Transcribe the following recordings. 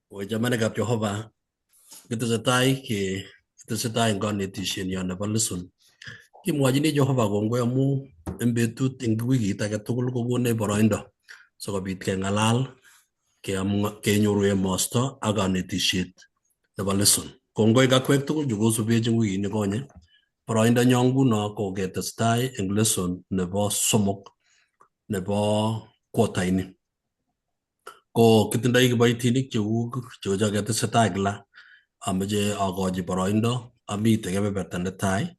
Chamanikab Jehova, kitesetai ke kitesetai eng kanetishenyo nebo lesson. Kimwochini Jehova kongoi amu eng betut eng wikit age tugul kokonech boroindo sikobit keng'alal kenyoru emosto ak kanetishet nebo lesson. Kongoi kakwek tugul chekosubech eng wikit nikonye. Boroindo nyo nguno ko ketestai eng lesson nebo somok nebo quarter ini. Ko kitindoi kiboitinik cheu cheu ketesetai kila. Ameche akochi boroindo amite kebeberta netai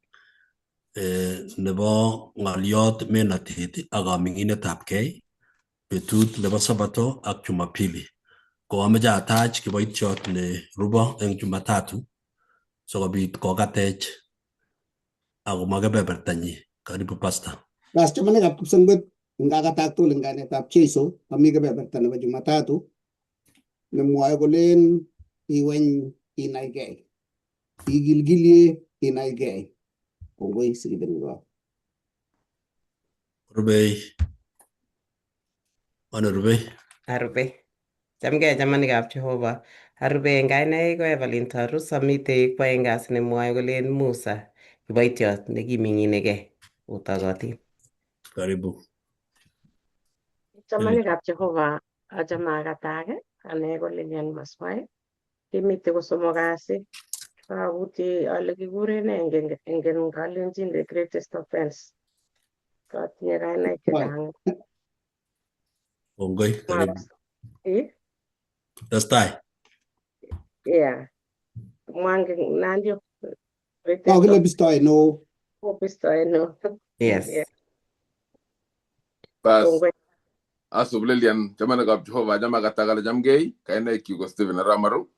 nebo ng'oliot menatet ak kaming'inetab gei betut nebo Sabato ak Jumapili. Ko ameche atach kiboitiot ne rubo eng Jumatatu sikobit kokatech akomwa kebebertanyi. Karibu, Pastor. Bas, chamanikab Kipsengwet, ngakatak tugul eng kainetab Jesu, ami kebeberta nebo Jumatatu nemwoe kolen iweny inaigei, igilgilie inaigei. Kongoi sikibenwa. Rubei. Ano Rubei? Arube. Chamgei, chamanikab Jehova. Arube eng kainaik ko Evelyn Tarus, amitei kwaeng kasi nemwoe kolen Musa, kiboitiot nekiming'inigei, otogotin. Karibu. Chamanikab Jehova, achame akatak, ane ko Lilian Maswai. Kimite ko somok kasi. Kakuti ale kikuren nee eng Kalenjin, the greatest offense. Katinye kainaik chechang. Kongoi, karibu. Eh? Testai. Yeah. Mwangi nandio. Oh, kile bistoi no. Bistoi no. Yes. Yeah. Bas, Kongoi. Asub Lilian, chamanikab Jehova, chama katakale chamgei, kainaik ko Stephen Aramaru.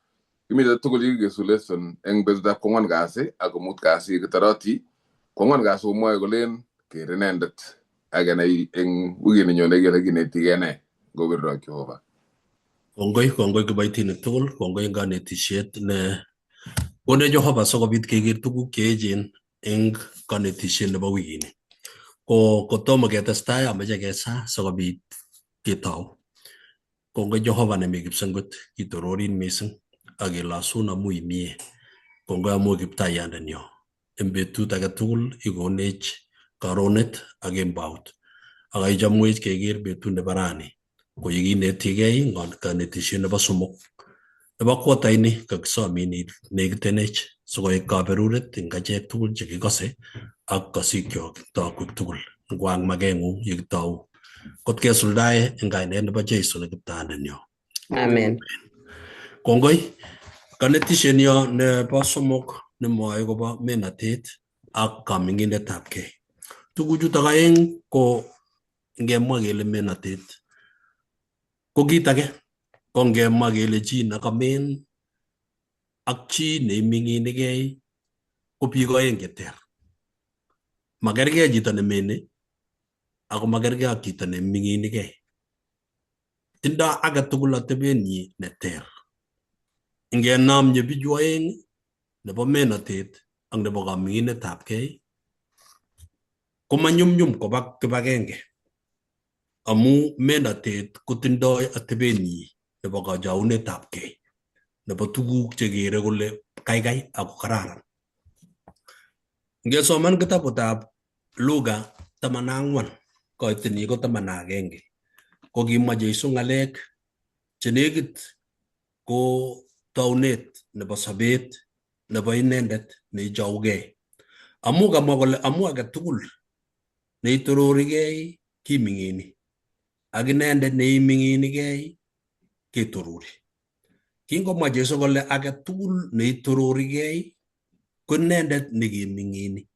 Kimite tugul yekikesu lesson eng betutab kwangwan kasi ak komut kasi kitoroti. Kwangwan kasi komwoe kolen ker inendet ak kenai eng wikit nenyone kele kinetigei nee ngobirok Jehova. Kongoi, kongoi kiboitinik tugul, kongoi eng kanetishet ne konech Jehova sikobit keker tuguk che echen eng kanetishet nebo wikini. Ko kotomo ketestai ameche kesaa sikobit ketou. Kongoi Jehova nemi Kipsengwet, kitororin mising ak kelosun amu imie. Kongoi amu kiptaiyandenyo. Eng betut age tugul ikonech karonet ak kembout. Ak ichomwech keker betut nebo rani ko yekinetigei kanetishet nebo somok. Nebo quarter ini kakisomin nekitenech sikoik kaberuret eng achek tugul chekikose ak kosikyok tokwek tugul. Ngwang makeng'ung yekitou. Kot kesuldae eng kainet nebo Jesu ne kiptayandenyo. Amen. Kongoi. Kanetishet nyo nebo somok nemwoe kobo menatet ak kaming'inetab gei. Tuguchutok aeng ko ngemwa kele menatet ko kit age, ko ngemwa kele chi nekamen ak chi neiming'inigei ko biik oeng cheter. Makergei chito nemene ako makergei ak chito neming'inigei. Tindoi age tugul atebenyi neter. Ngenomye bichu oeng nebo menatet ak nebo kaming'inetab gei komanyumnyum koba kibagenge amu menatet kotindoi atebenyi nebo kachaunetab gei nebo tuguk chekere kole kaikai ako kararan. Ngesoman kitabutab Luka 14 koitini ko 11 ko kimwa Jesu ng'alek chenekit ko tounet nebo sobet nebo inendet neichougei. Amu kamwa kole amu age tugul neitororigei kiming'ini ak inendet neiming'inigei ketorori. Kingomwa Jesu kole age tugul neitororigei ko inendet nekeming'ini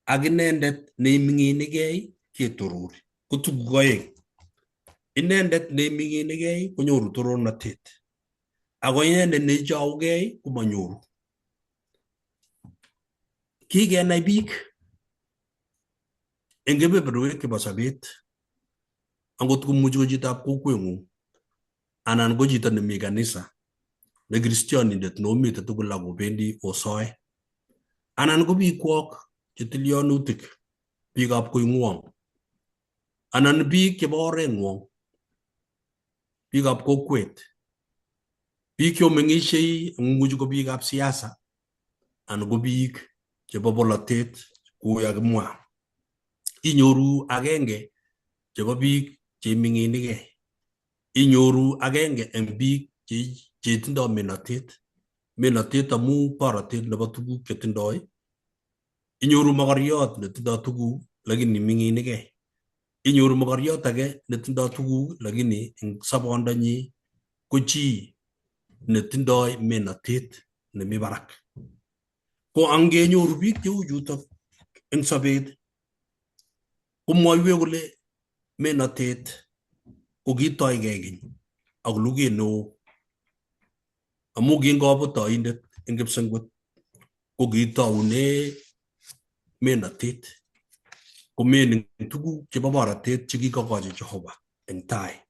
ak inendet neiming'inigei ketorori. Ko tuguk oeng. Inendet neiming'inigei konyoru torornatet ako inendet neichougei komanyoru. Kikenai biik eng kebeberwek chebo sobet angot komuchi ko chitab kokweng'ung anan ko chito nemi kanisa ne kristionindet nomite tugul ak obendi osoe anan ko biikwok che tilyonutik, biikab koing'wong anan biik chebo oreng'wong, biikab kokwet, Biik cheomeng'ishei imuchi ko biikab siasa anan ko biik chebo bolotet kou yakimwa. Inyoru agenge chebo biik cheiming'inikei. Inyoru agenge eng biik chetindoi menotet. Menotet amu borotet nebo tuguk chetindoi. Inyoru mokoriot netindoi tuguk lakini ming'inikei. Inyoru mokoriot age netindoi tuguk lakini eng sobondonyi ko chi netindoi menotet nemi barak. Ko angenyoru biik cheu chutok eng sobet komwoiwech kole menotet ko kitoigei keny ak luget neo amu kingobut oindet eng kipsengwet ko kitoune menotet komen eng tuguk chebo borotet chekikokochi Jehova eng tai.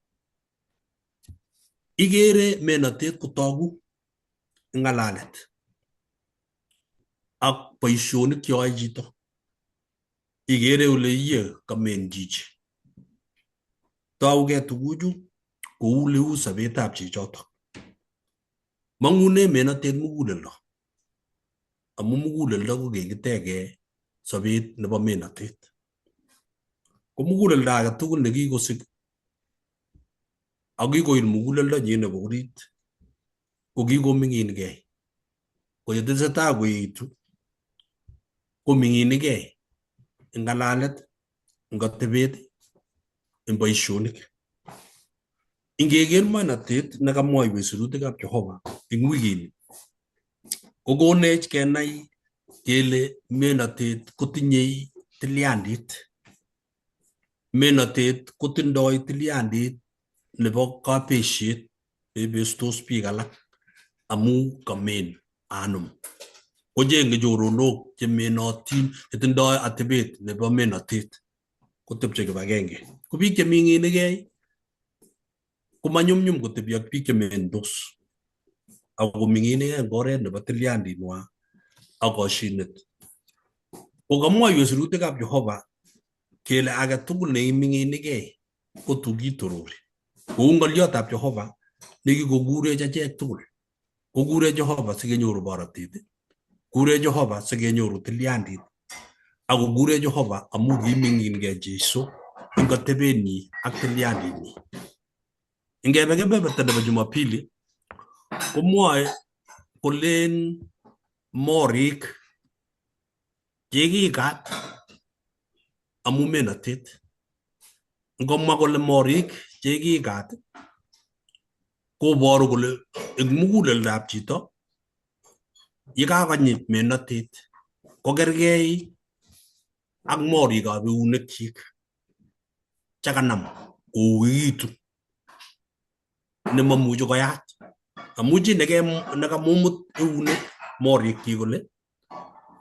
Ikere menotet kotogu eng ng'alalet ak boisionik cheyoe chito. Ikere ule iye kamen chichi. Tougei tuguchu kou leu sobetab chichotok. Mang'une menotet muguleldo amu muguleldo ko kikitege sobet nebo menotet. Ko muguleldo age tugul nekikosik ak kikoil muguleldonyin nebo orit ko kikoming'inkei. Ko yetesetai koetu koming'inikei eng ng'alalet, eng atebet, eng boisionik. Ingeker menotet nekamwoiwech sirutikab Jehova eng wikini kokonech kenai kele menotet kotinyei tilyandit. Menotet kotindoi tilyandit nebo kabesiet neibestos biik alak amu kamen anum. Kochenge choronok chemenotin chetindoi atebet nebo menotet kotepche kibagenge. Ko biik cheming'inikei komanyumnyum kotebi ak biik chemendos ak koming'inikei eng oret nebo tilyanditnywa ak koshinet. Ko kamwoiwech sirutikab Jehova kele age tugul neiming'inikei ko tukitorori. Kou ng'oliotab Jehova nekikokurech achek tugul. Kokurech Jehova sikenyoru borotet, kurech Jehova sikenyoru tilyandit, ak kokurech Jehova amu kiming'inkei Jesu eng atebenyi ak tilyandinyi. Ingebe kebeberta nebo Jumapili komwoe kolen morik chekikat amu menotet. Ngomwa kole morik chekikat koboru kole eng muguleldab chito yekakonyi menotet kokergei ak morikab eunekchik chekanam kouitu nemamuchi koyat. Amu chi nekamumut eunek morikchik kole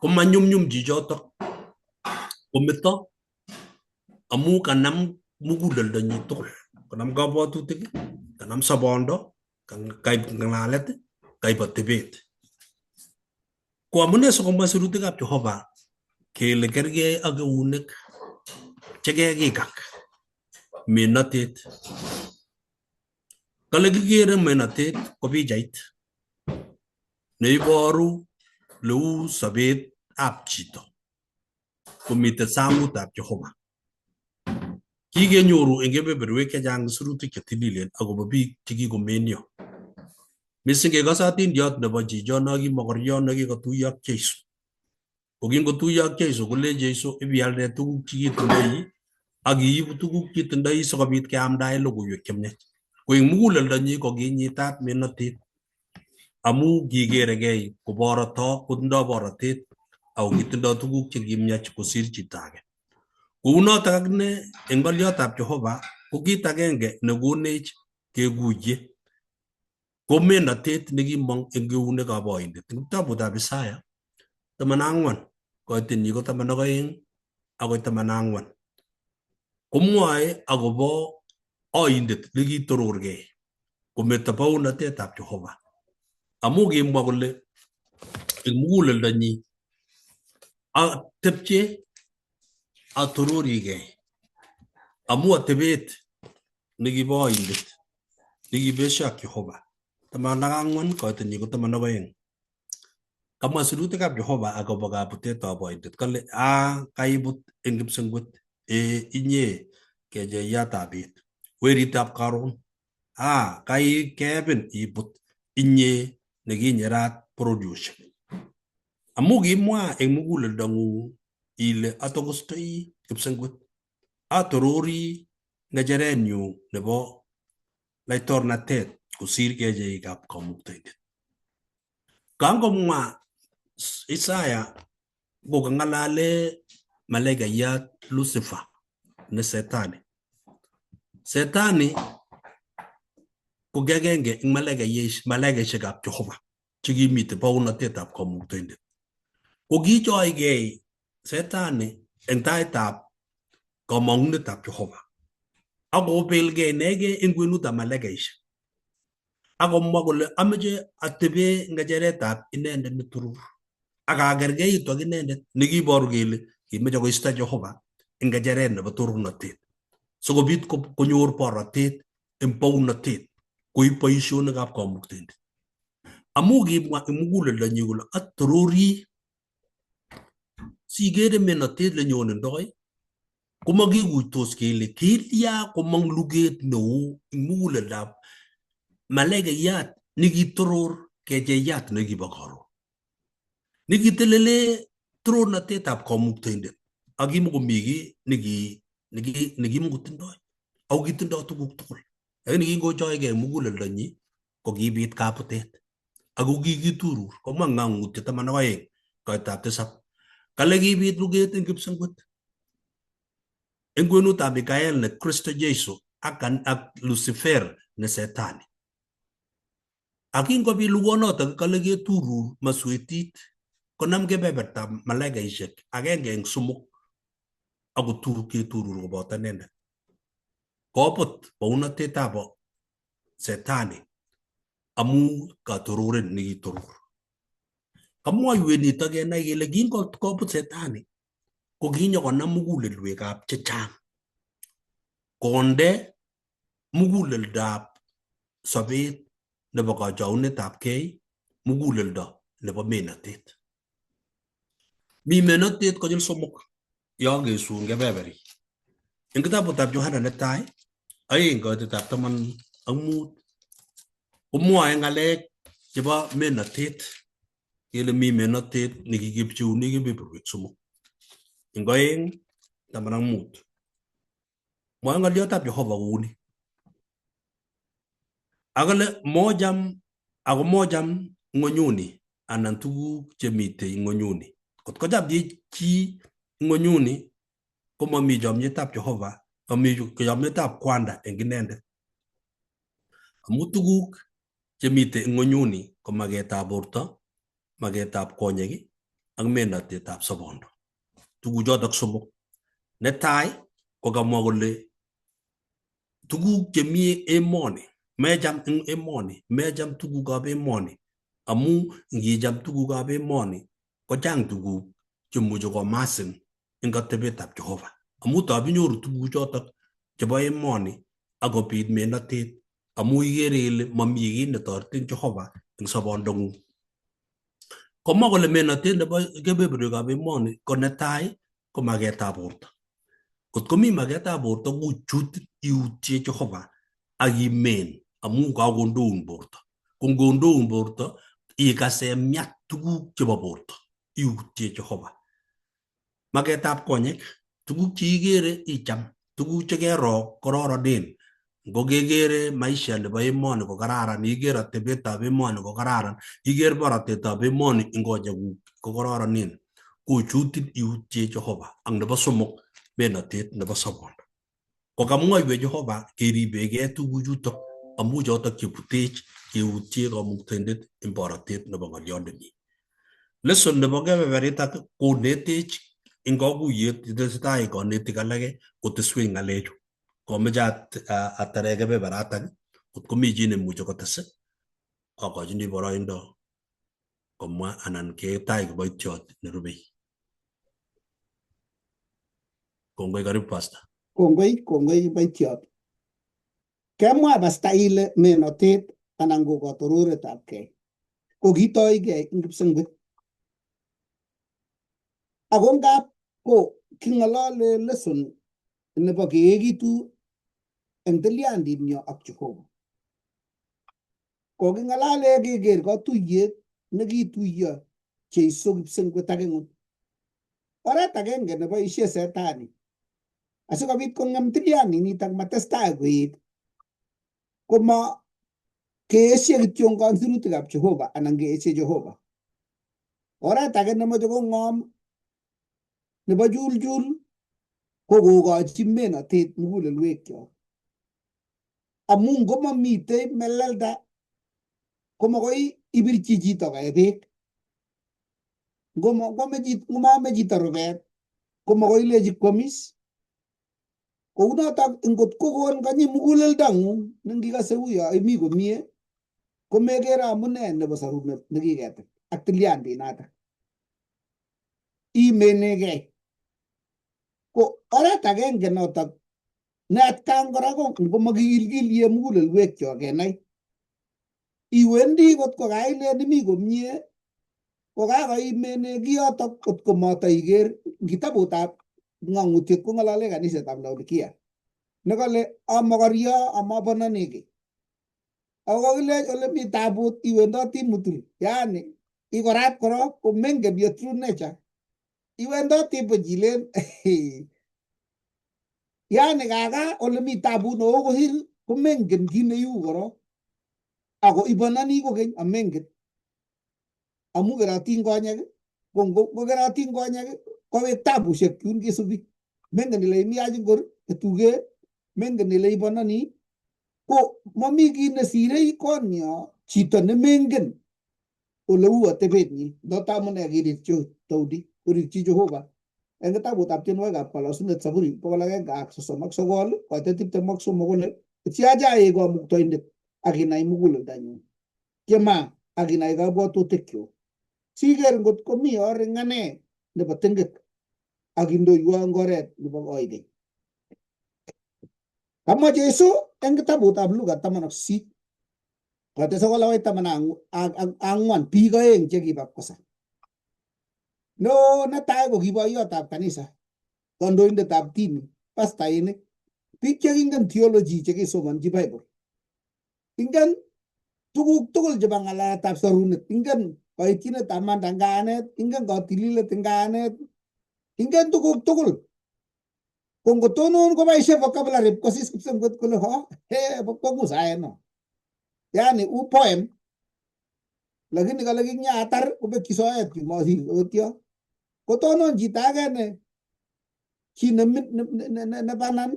komanyumnyum chichotok kometo amu kanam muguleldonyi tugul, kanam kabwatutik, kanam sobondo, kaib ng'alalet, kaib atebet. Ko amune sikomwa sirutikab Jehova kele kergei ak eunek chekekikak menotet. Kale kikere menotet ko pichait neiboru leu sobetab chito komiten sangutab Jehova. Kikenyoru eng kebeberwek chechang sirutik chetililen akobo biik chekikomenyo. Mising kekose hatindiot nebo chicho no ki mokoriot nekikotuiyo ak Jesu. Ko kingotuiyo ak Jesu kolen Jesu ibialde tuguk chekitindoi ak iibu tuguk chitindoi sikobit keamdae logoiwek chemiach. Ko eng muguleldonyi ko kinyitat menotet amu kikerekei koboroto kotindoi borotet ako kitindoi tuguk chekimiach kosir chito age. Kounotok akine eng ng'oliotab Jehova ko kit agenge nekonech kekuye ko menotet nekimong eng eunekab oindet. Eng kitabutab Isaya 14 koitenyi ko 12 akoi 14 komwoe akobo oindet nekitororkei kometo baunatetab Jehova. Amu kimwa kole eng muguleldonyi atepche atororigei amu atebet nekibo oindet nekibesio ak Jehova. 14 koitenyi ko 12. Kamwa sirutikab Jehova akobo kabutetab boindet kole a kaibut eng kipsengwet e inye kecheyatab bet weritab karon a kaikebin ibut inye nekinyerat bororiosiek amu kimwa eng muguleldongung ile atokostoi kipsengwet atorori ng'echerenyu nebo laitornatet kosir kecheikab kamuktaindet. Kangomwa Isaya kokang'alale malaikayat Lucifer ne Setani. Setani ko ki agenge eng malaikaisiekab Jehova chekimite baunatetab kamuktaindet. Ko kichoigei Setani eng taitab kamang'unetab Jehova ak kobelgei inegei eng kwenutab malaikaisiek akomwa kole ameche atebe ng'echeretab inendet netoror ak akergeitu ak inendet nekiboru kele kimeche koisto Jehova eng ng'echeret nebo torornatet sikobit konyor borotet eng bounotet koib boisionikab kamuktaindet. Amu kimwa eng muguleldonyi kole atorori sikere menotet lenyonundoi komakikuitos kele kilya komong luget neo eng muguleldab malaikayat nekitoror kecheyat nekibo karon nekitelele torornatetab kamuktaindet ak kimukomi kiy nekimukotindoi ako kitindoi tuguk tugul lakini kingochoegei muguleldonyi ko kibit kabutet ako kikiturur komwa ng'ang'utiet 12 koitab 7 kale kibit luget eng kipsengwet eng kwenutab Mikael ne Kristo Jesu ak Lucifer ne Setani. Ak kingobit lugonotok kale keturur maswetit konam kebebertab malaikaisiek agenge eng somok akotur keturur koboto inendet. Kobut bounotetab Setani amu katororet nekitoror. Kamwoiwet nitok kenai kele kingokobut Setani ko kinyokonam mugulelwekab chechang konde muguleldab sobet nebo kachounetab kei muguleldo nebo menotet. Mi menotet konyil somok yon kesun kebeberi. Eng kitabutab Yohana netai 2 koitetab 15 komwoe ng'alek chebo menotet kele mi menotet nekikipcheune kebeberwek somok. Eng 2:15 mwoe ng'oliotab Jehova kouni akole mocham ako mocham ng'onyuni anan tuguk chemitei ng'onyuni. Kot kocham chi ng'onyuni komami chomyetab Jehova, mami chomyetab Kwanda eng inendet. Amu tuguk chemitei ng'onyuni ko maketab borto, maketab konyek ak menotetab sobondo. Tuguchotok somok. Netai ko kamwa kole tuguk chemi emoni, mecham eng emoni, mecham tugukab emoni amu ngicham tugukab emoni kochang tuguk chemuche komasin eng atebetab Jehova. Amu tab inyoru tuguchotok chebo emoni akobit menotet amu ikere ile mami kiy netoretin Jehova eng sobondong'ung. Komwa kole menotet nebo kebeberwekab emoni ko netai ko maketab borto. Kot komi maketab borto kochutin iutye Jehova ak imen amu kakondoun borto. Ko ngondoun borto ikase miat tuguk chebo borto iutye Jehova. Maketab konyek, tuguk cheikere icham, tuguk chekero kororonen. Ngokekere maisha nebo emoni ko kararan, iker atebetab emoni ko kararan, iker borotetab emoni eng konyekuk ko kororonen. Kochutin iutye Jehova. Ak nebo somok, menotet nebo sobondo. Ko kamwoiwech Jehova keribegei tuguchutok amu chotok chebutech keutye kamuktaindet eng borotet nebo ng'oliot nemie. Lesson nebo kebeberitak konetech eng kakuyet yetesetai konetik alake koteswech ng'alechu. Komeche atare kebeberatak kot komi chi nemuche kotes akochini boroindo komwa anan ketai kiboitiot nerubei. Kongoi, karibu pastor. Kongoi, kongoi kiboitiot. Kemwa pasta ile menotet anan ko kotororetabkei ko kitoigei eng kipsengwet. Ako ngap ko king'olole lesson nebo keekitu eng tilyandit nyo ak Jehova. Koking'alale keker katuyet nekituiyo Jeiso kipsengwet ak ing'ut. Oret agenge neboishe setani asikobit kong'em tilyandinitok matestai koet koma keeshe kityongon sirutikab Jehova anan keeshe Jehova. Oret age nemoche kong'om nebo chuljul ko kokochi menotet mugulelwekyok. Amu ngomamitei melelda komakoi ibirchi chito kae beek. Ngomame chito rubet komakoi ilechi kwomis. Kounotok ngot kokon konyi muguleldang'ung nengikase uyo imi komie komekere amune nebo sorunet nekiketil ak tilyandit notok. Imenegei. Ko oret agenge notok ne atkan kora ko ngomakikilkilie mugulelwekyok kenai iwendi kot ko kailen imi komie kokakoimene kiyotok kot ko motaiker kitabutab ng'ong'utiet kong'olole kanisetab Laodikia nekole amokoryo amabononi kiy. Ako kakilech ole mi tabut iwendoti mutul, yaani ikorat korok komengen your true nature. Iwendoti buch ilen yaani kaka ole mi tabut neo kosir komengen kit neiu korok. Ako ibononi kokeny amengen. Amu kerotin konyek ko ngokerotin konyek kowek tabushek yun kisubi. Mengen ile imiach ngor ketuge, mengen ile ibononi ko mami kit nesire konyo chito nemengen oleu atebenyi. Noto amune kirirchi Daudi, korirchi Jehova eng kitabutab tienwogikab kalosunet Zaburi 139 koitet 23 kole ityacha aek kamuktaindet ak inai muguleldanyun. Tyema ak inai kabwatutikyuk. Siker ngot komi or eng ane nebo tengek ak indoiwo eng oret nebo koikeny. Kamwa Jesu eng kitabutab Luka 18 koitet 9 akoi 14 biik oeng chekiba kosa. No netai ko ki boiyotab kanisa, kandoindetab dini, pastainik, biik chekingen theology chekisomonchi Bible. Ingen tuguk tugul chebo ng'alaletab sorunet, ingen koityinetab manda eng kayanet, ingen kotililet eng kayanet, ingen tuguk tugul. Ko ngotonon koboisie vocabulary kosis kipsengwet kole ho, he, bo kwong'ut saet no. Yani u poem, lakini kale kinyatar kobekyi soet yu masir akot yo. Kotonon chito age ne chi ne banan,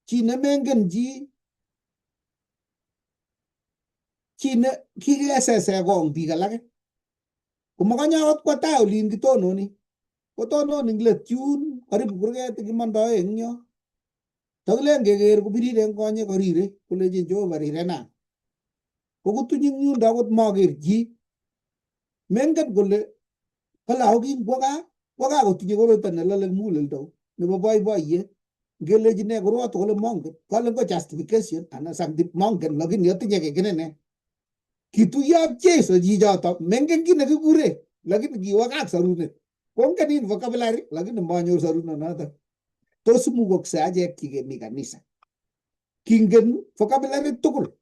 chi nemengen chi, chi ne kikesese kong biik alake. Komakonye akot kwo tai olin kitononi. Kotonon eng let yun karibu kurget kimondoe eng yo. Takilen keker kobirir eng konyek korire kolechin Jehova rirena. Kokutuny eng yundo akot maker chi. Mengen kole kole ako kingwo gaa, kwo gaa kotinye koroito nelole muguleldo nebo boiboiyet. Ngelechi ne koroito kole mongen. Kale ngo justification anan sancti mongen lakini atinye kiy kinene. Kituiyo ak Jesu chichoto mengen kit nekikure lakini kiwo gaa ak sorunet. Kongen in vocabulary lakini manyor sorunet. Tos imukokse achek chikemi kanisa. Kingen vocabulary tugul.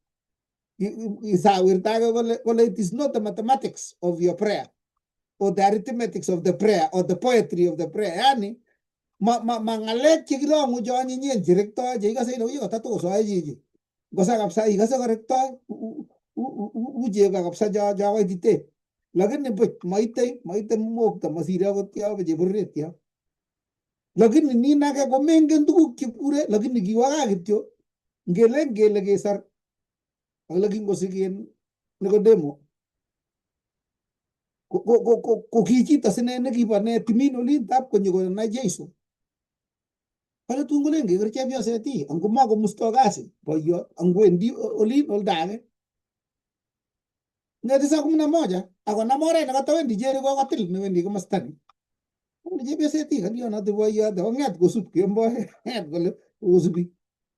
Isawirta age kole kole it is not the mathematics of your prayer or the arithmetics of the prayer or the poetry of the prayer. Yani ma ma ma ng'alek chekirong'u cho anyinyen cherektoi cheikose ile uye katatokosoe chichi. Ngosa kabisa ikose korektoi u chego kabisa cho cho koititen. Lakini buch maite maite mokto masire akot yo chebororiet yo. Lakini nin age komengen tuguk chekure lakini kiwo gaa kityo ngelen kele kesor akole kingosiken Nikodemo ko ki chito sine nekibo ne timin olin tab konyo konai Jesu. Kale tun kolen keker chepyoset ii angomakomusto kasi boiyot angwendi olin olda age. Ng'ete saa kumi na moja akonam oret nekatawendi Jericho kotil newendi komasta ni. Kole chepyoset ii kalionoti boiyot kong'et kosup kemboi ng'et kole kosubi.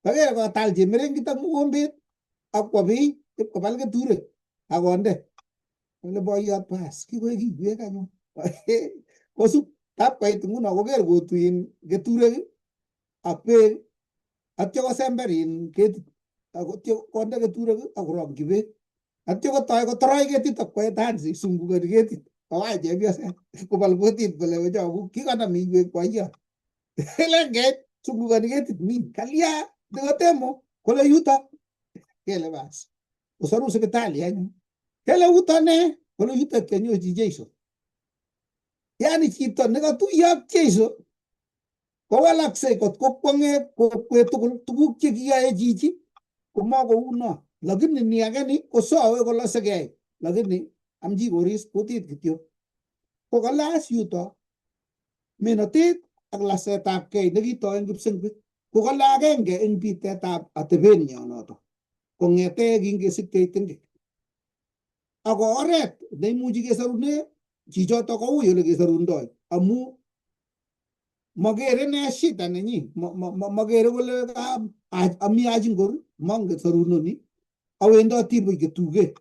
Kaker kotal chemerengit ak mokombet ak kwo bii Ip kobal keturek akonde. Kole boiyot bas kikoek iywek anyun. Kosup tap koit nguno koker kotuin keturek ak beek atyo kosember in ketit akotyo konde keturek akorongyi beek atyo kotoi kotoroi ketit ak kwae dansi sungukoni ketit kowai chepyoset kobal kutit kole kochoku kikonam iywek boiyot lengeit sungukoni ketit min kalya nikotemo kole yuto kele bas kosoru sipitali anyun kele uto ne kole yuto kianyorchi Jesu yani chito nekatuiyo ak Jesu kowalaksei kot kokwong'e kokwet tugul tuguk chekiyoe chichi komakouno lakini ni age ni kosowe kolosekei lakini amchi koris kutit kityo ko kalas yuto menotet ak lasetabkei nekitoi eng kipsengwet ko kale agenge eng bitetab atebenyo noto kong'ete kingesiktei ting'ik ako oret neimuchi kesorune chichoto koui ole kesorundoi amu makere ne shida nenyi makere kole ami achi ngor mongen sorunoni awendoti buch ketuge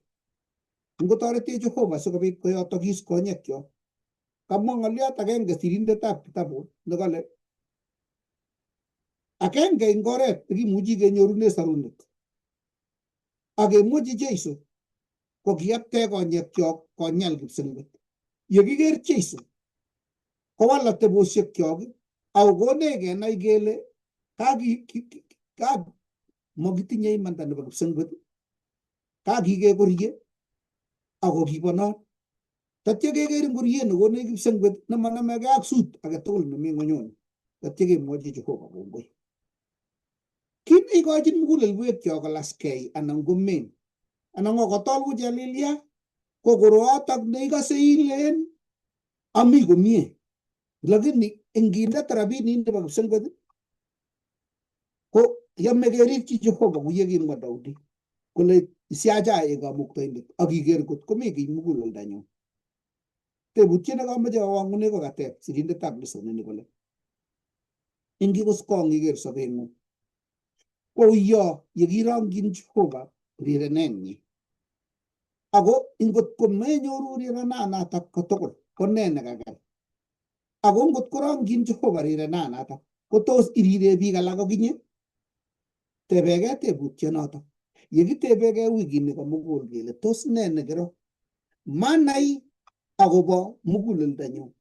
ngotoretech Jehova sikobit koyotokis konyekyok kamwa ng'oliot agenge sirindetab kitabut nekale agenge eng oret nekimuchi kenyorune sorunet ak kemwochi Jesu ko kiyapte konyekyok konyal kipsengwet yekiker Jesu kowal ateboshekyok ako konech kenai kele makitinye imanda nebo kipsengwet kakikekorie ako kibonon tatya keker ngoriet nekonech kipsengwet nemanamegei ak sut agetugul nemi ng'onyuni tatya kemwochi Jehova kongoi kit neikochin mugulelwekyok kolaskei anan komen anan ko kotol ku chelilya ko koroatak neikose ilen ami komie lakini inginde tarabinit nebo kipsengwet ko yome kerikchi Jehova kou yekimwa Daudi kole isiacha aek kamuktaindet ak iker kot komi kiy muguleldanyun tebutiet nekomoche awang'une ko kateb sirindetab lesonini kole ingikoskong iker sobeng'ung kouyo yekirongyin Jehova rirenenyi ako ingot komenyoru rirenanatak kotugul ko nee nekaker ako ngot korongyin Jehova rirenanatak ko tos irire biik alak akinye tebegei tebutyonotok yekitebegei wikini komugul kele tos nee nekiro manai akobo muguleldanyun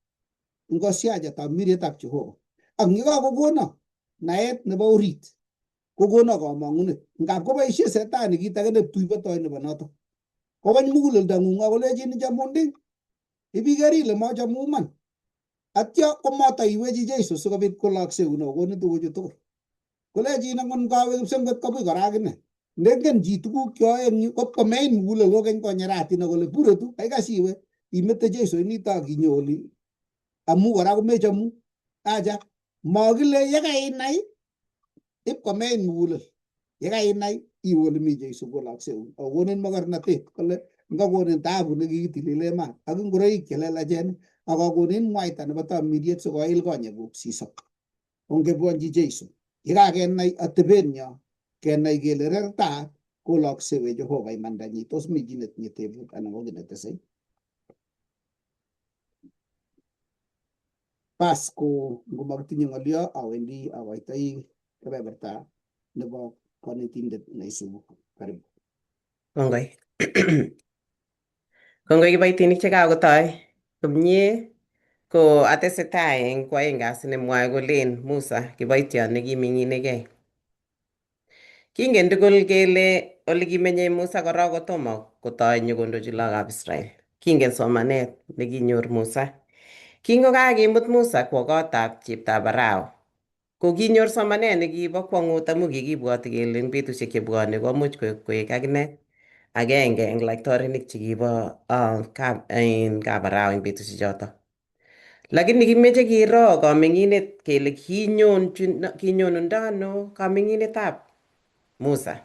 ngosiacha tamirietab Jehova ak yekakokono naet nebo orit kokono komong'unet ngap koboisie setani kit age neptuibotoi nebo notok kokany muguleldang'ung akolechin ichamun ding ibiker ile mochomu iman atyo komoto iwechi Jesu sikobit kolokseun akokonin tuguchu tugul kolechin angot ngawe kipsengwet kobui kora akine ndengen chi tuguk cheyoe eng yu kot komein mugulel kokeny konyeratin akole buretu kaikai siwe imete Jesu inito ak inyo oli amu kora komechomu acha makile yekainai ip komein mugulel yekainai iwe ole mi Jesu kolokseun akokonin mokornotet kole ngakonin taabu nekikitilile maat ak ingoroik chelelachen ak akonin mwaita nebo tamiriet sikoil konyekuk sisop ongebwonchi Jesu yekakenai atebenyo kenai kele rertaat koloksewe Jehova imandanyi tos mi chi netinye tebut anan ko kiy netesei bas ko ngomakitinye ng'olyo awendi akoitoi kebeberta nebo konetindet neisubu karibu. Kongoi. Kongoi kiboitinik chekakotoi komie ko atesetai eng kwaeng kasi nemwoe kolen Musa kiboitiot nekiming'inigei. Kingen tugul kele ole kimenyei Musa korok kotomo kotoi nyokondochi lagokab Israel. Kingen somanet nekinyor Musa. Kingokakimut Musa kwo kotab cheptab Farao ko kinyor somanet nekibo kwong'ut amu kikibwoti kele eng betusiek chebwone komuch koek akine agenge eng laitorinik chekibo kap Farao eng betusiek choto. Lakini kimeche kiro kaming'inet kele kinyonundo ano kaming'inetab Musa.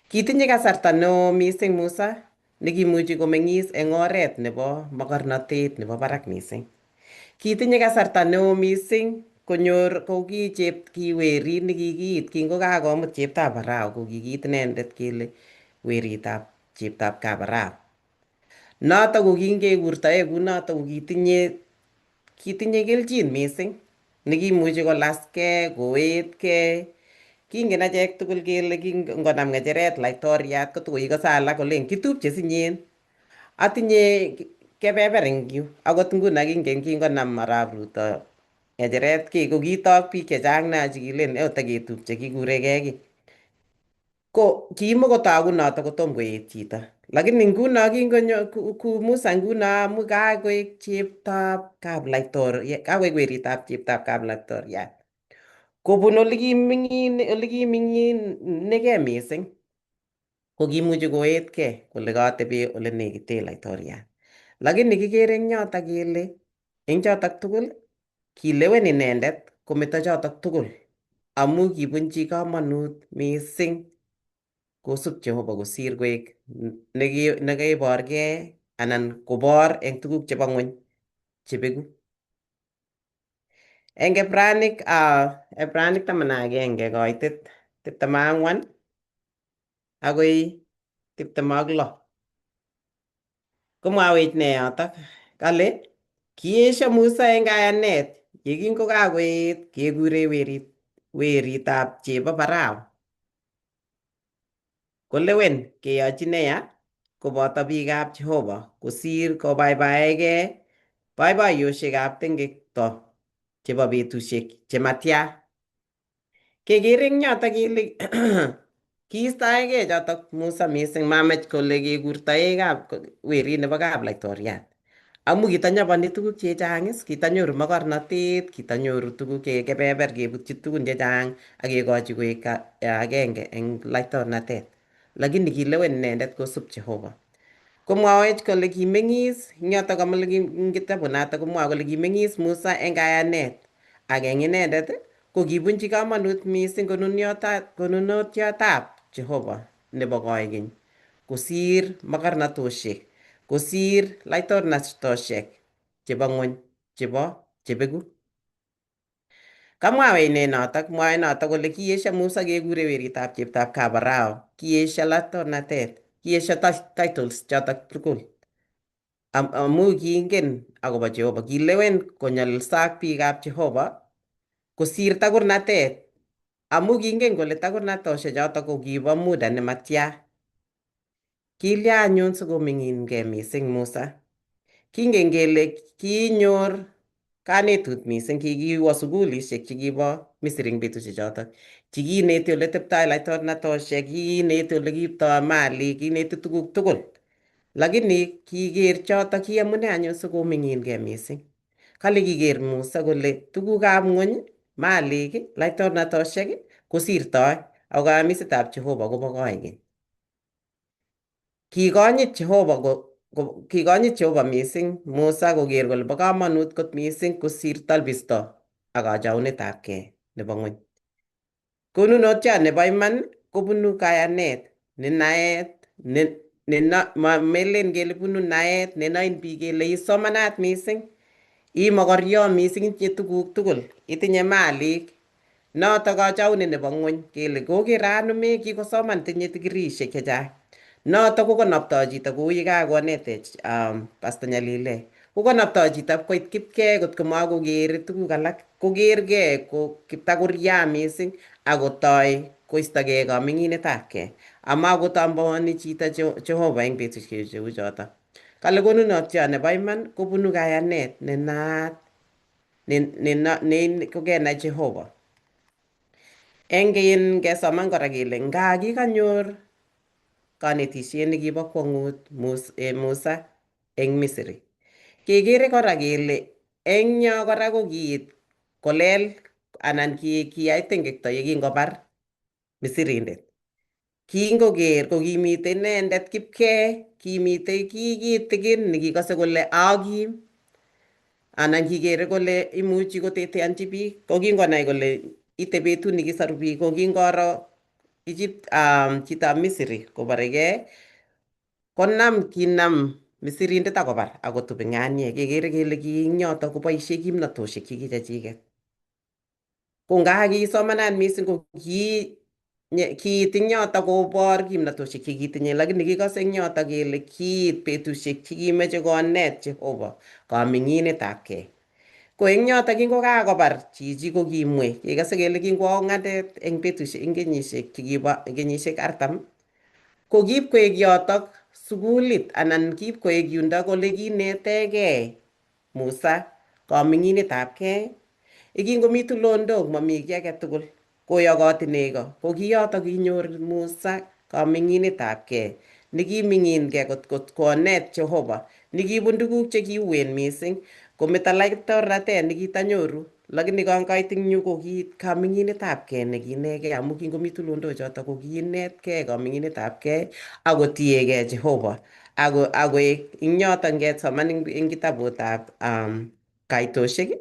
Kitinye kasarta neo mising Musa nekimuchi komeng'is eng oret nebo mokornotet nebo barak mising. Kitinye kasarta neo mising konyor kou ki chep ki werit nekikiit kingokakomut cheptab Farao ko kikiit inendet kele weritab cheptab Kabarao. Notok ko kingekurtoe kunotok ko kitinye kelchin mising nekimuchi kolaskei, koetkei. Kingen achek tugul kele kingonam ng'echeret laitoriat kotokoikose alak kolen kitupche sinyen. Atinye kebeber eng yu akot nguno kingen kingonam arap Ruto ng'echeret ko kitok biik chechang nea chekilen otaketupche kikuregei kiy. Ko kimokotoku notok kotom koet chito. Lakini nguno kingonyo ku Musa nguno amu kakoek cheptab kaplaitoriat, kakoek weritab cheptab kaplaitoriat. Kobun olekiming'inegei mising ko kimuchi koetkei kole katebe ole nekite laitoriat. Lakini kikere eng yotok kele eng chotok tugul kilewen inendet kometo chotok tugul amu kibunchi komonut mising kosup Jehova kosir koek nekeborgei anan kobor eng tuguk chebo ng'weny chebeku. Eng Ebranik 11 koitet 24 akoi 26 komwawech ne yotok kale kiesho Musa eng kayanet yekingokakoet kekure weritab chebo Farao kolewen keyochi neya koboto biikab Jehova kosir kobaibaegei boiboiyosiekab tengekto chebo betusiek chematya. Kekere eng yotok kele kiistoegei chotok Musa mising mamach kole kekurtoe kap werit nebo kaplaitoriat. Amu kitanyapani tuguk chechang is, kitanyoru makornatet, kitanyoru tuguk che kebeber kebutyi tugun chechang ak kekochi koek agenge eng laitornatet. Lakini kilewen inendet kosup Jehova. Komwawech kole kimeng'is eng yotok kamale eng kitabunotok komwoe kole kimeng'is Musa eng kayanet ak eng inendet ko kibunchi komonut mising konunotiotab Jehova nebo koikeny kosir makornatosiek, kosir laitornatosiek chebo ng'wony chebo chebeku. Kamwawech ne notok? Mwae notok kole kiesho Musa kekure weritab cheptab Kabarao, kiesho laitornatet, kiesho titles chotok tugul. Amu kiingen akobo Jehova, kilewen konyolilso ak biikab Jehova kosir takurnatet amu kingen kole takurnatoshek chotok ko kibo muda nematya. Kilya anyun sikoming'inkei mising Musa. Kingen kele kinyor kanetut mising, kikiwo sukulishek chekibo Misri eng betusiek chotok. Chikineti ole teptoi laitornatoshek, kikineti ole kiiptoi malik, kineti tuguk tugul. Lakini kiker chotok ki amune anyun sikoming'inkei mising. Kale kiker Musa kole tugukab ng'wony, malik, laitornatoshek kosirtoi ako kayamisetab Jehova kobo koikeny. Kikonyit Jehova kikonyit Jehova mising Musa koker kole bo komonut kot mising kosir talbisto ak kachaunetabkei nebo ng'wony. Konunotiot nebo iman kobunu kayanet ne naet ne melen kele bunu naet nenoin biik kele isomanat mising, ii mokoryo mising itinye tuguk tugul, itinye malik. Notok kachaunet nebo ng'wony kele koker anum kikosoman tinye degreeshek chechang. Notok kokonoptoi chito kou ye kakonetech Pastor Nyalile. Kokonoptoi chito koit kipkee kotko makokere tuguk alak kokergei ko kiptakurya mising akotoi koistogei kaming'inetabkei. Amakotamboani chito Jehova eng betusiek cheu chotok. Kale konunotiot nebo iman kobunu kayanet ne naat ne kokenai Jehova. Eng kesoman kora kele nga kikanyor kanetisiet nekibo kwong'ut Musa eng Misri. Kekere kora kele eng yo kora ko kiit kolel anan kiyai tengekto ye kingobar Misirindet. Kingoker ko kimitei inendet kipkee, kimitei kitikin nekikose kole akim anan kikere kole imuchi koteteanchi biik ko kingonai kole ite betut nekisoru biik ko kingoro Egypt chitab Misri koborekei konam kinam Misirindet akobar akotup eng aniek kekere kele ki eng yotok koboisie kimnatoshek chekichechiket. Ko nga kisomanat mising ko ki Kiit ing yotok kobor kimnatoshek chekitinye, lakini kikose eng yotok kele kiit betushek chekimeche konet Jehova kaming'inetab kei. Ko eng yotok kingokakobar chichi ko kimwei, kekose kele kingwo ong'atet eng betushek eng kenyishek chekibo kenyishek 40, ko kipkoek yotok sukulit anan kipkoek yundok ole kinetegei Musa kaming'inetab kei. Ikingomi tulondok mami kiy age tugul koyokoti nego, ko kiyotok kinyor Musa kaming'inetab kei nekiming'inkei kot konet Jehova nekibun tuguk chekiuen mising kometo laitornatet nekitanyoru, lakini kangoit ing yu ko kiit kaming'inetab kei nekiinegei amu kingomi tulondok chotok ko kiinetkei kaming'inetab kei akotiegei Jehova ako akoek ing yotok ngesoman ing kitabutab Kaitoshek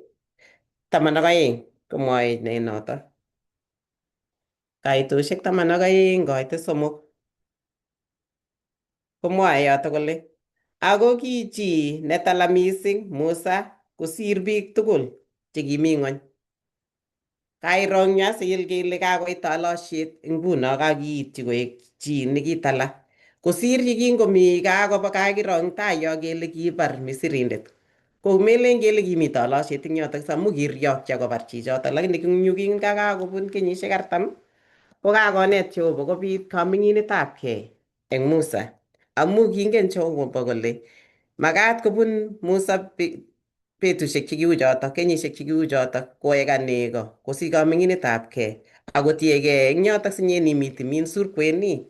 12 komwoe ne notok. Kaitoshek 12 koite 3 komwoe yotok kole ako ki chi netala mising Musa kosir biik tugul chekimi ng'ony. Kairong'yu asil kele kakoit talosiet nguno kakiityi koek chi nekitala kosir yekingomi kakoba kakirong tai yo kele kibar Misirindet. Ko melen kele kimi talosiet eng yotok amu kiryokyi akobar chichotok, lakini eng yu kingakakobun kenyishek 40 ko kakonet Jehova kobit kaming'inetab kei eng Musa amu kingen Jehova kole makat kobun Musa betushek chekiu chotok, kenyishek chekiu chotok, koeka nego, kosich kaming'inetab kei, akotiegei eng yotok sinyen imi timin surkweni,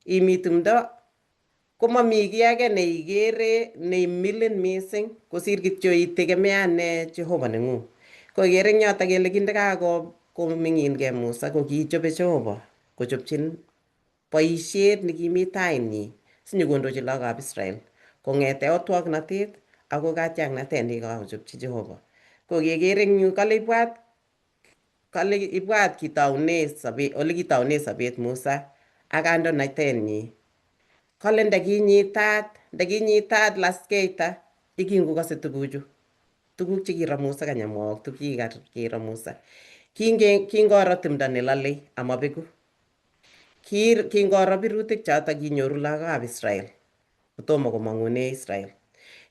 imi tumdo, komami kiy age neikere neimilin mising kosir kityo itegemeane Jehova neng'ung. Ko ikere eng yotok kele kindakako koming'inkei Musa ko kichobe Jehova kochopchin boishet nekimi tainyi sinyokondochi lagokab Israel kong'ete otwoknatet akoi katiaknatet nekikakochopchi Jehova. Ko kekere eng yu kale ibwat kale ibwat kitoune sobet ole kitoune sobet Musa ak kandoinatenyi. Kale ndakinyitat laskeita yekingokose tuguchu tuguk chekiro Musa kanyamwowok tuguk chekiro Musa. Kingoro timdo nelolei amabeku. Kingoro birutik chotok kinyoru lagokab Israel kotomo komong'une Israel.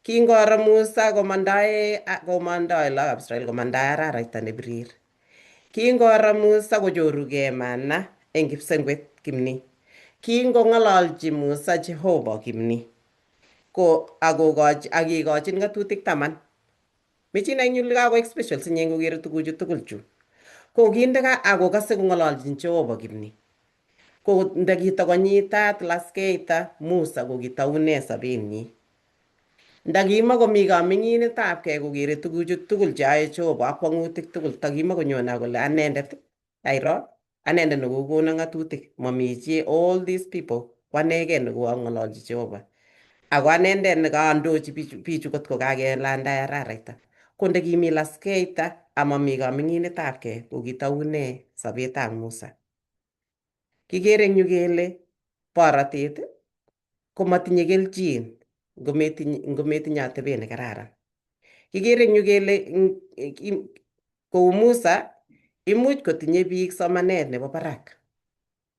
Kingoro Musa komandae lagokab Israel komandae araraita nebirir. Kingoro Musa kochorugei mana eng kipsengwet kimni. Kingong'ololchi Musa Jehova kimni ko akokochi akikochin ng'atutik 10. Michin eng yu kakoek special sinye ngokere tuguchu tugul chu. Ko kindeka akokase kong'ololchin Jehova kimni. Ko ndakitakonyitat laskeita Musa ko kitoune sobenyi. Ndakimakomi kaming'inetab kei kokere tuguchu tugul cheyoe Jehova ak kwang'utik tugul, takimakonyone kole anendet kairo anendet nekokono ng'atutik mami chi all these people ko anegei nekoang'ololchi Jehova. Ako anendet nekaandochi bichu kot ko kakelanda araraita. Ko ndakimi laskeita amami kaming'inetab kei ko kitoune sobetab Musa. Kikere eng yu kele borotet komatinye kelchin ngometinye atebet nekararan. Kikere eng yu kele kou Musa imuch kotinye biik somanet nebo barak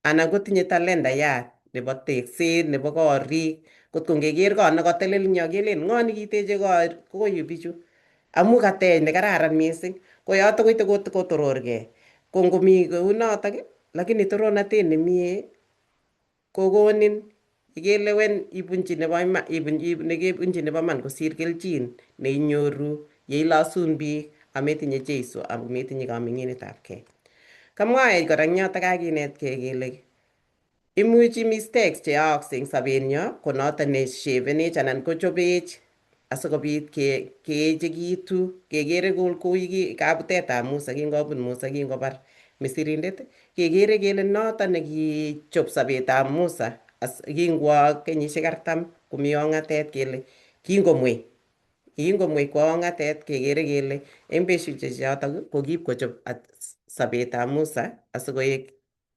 anan kotinye talentayat nebo tekset nebo korik. Kot ko ngeker kot nekatelel eng yo kelen ng'o nekiteche koyu bichu amu katech nekararan mising. Ko yotok koite kotororgei. Ko ngomi kounotok lakini torornatet nemie kokonin ikelewen ibunchi nebo iman nekebunchi nebo iman kosir kelchin neinyoru yeilosun biik ametinye Jeiso ametinye kaming'inetab kei. Kamwaech kora eng yotok kakinetkei kele imuchi mistakes cheyookse eng sobenyo ko notok neshepenech anan kochobech asikobit keechekitu kekere kou kabutetab Musa kingobut Musa kingobar Misirindet kekere kele notok nekichob sobetab Musa kingwo kenyishek 40 komi ong'atet kele kingomwei kwo ong'atet kekere kele eng betushek chotok ko kipkochob sobetab Musa asikoek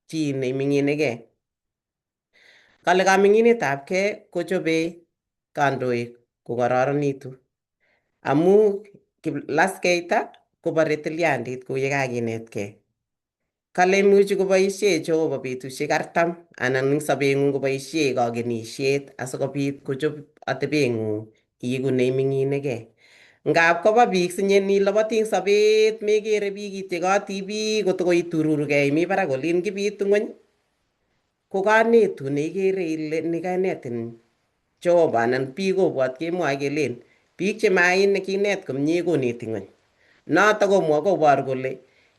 chi neiming'inigei. Kale kaming'inetab kei kochobei kandoik kokororonitu amu laskeita kobore tilyandit kou ye kakinetkei. Kale imuchi koboisie Jehova betusiek 40 anan eng sobeng'ung koboisie kakenisiet asikobit kochob atebeng'ung iiku neiming'inigei. Ngap koba biik sinyen iloboti eng sobet mekere biik ityekoti biik kotokoitururgei imi barak olin kibitu ng'weny ko kanetun neikere ile ni kanetin Jehova anan biik kobwat kemwoe kelen biik chemakinet komie koneti ng'weny. Notok komwa koboru kole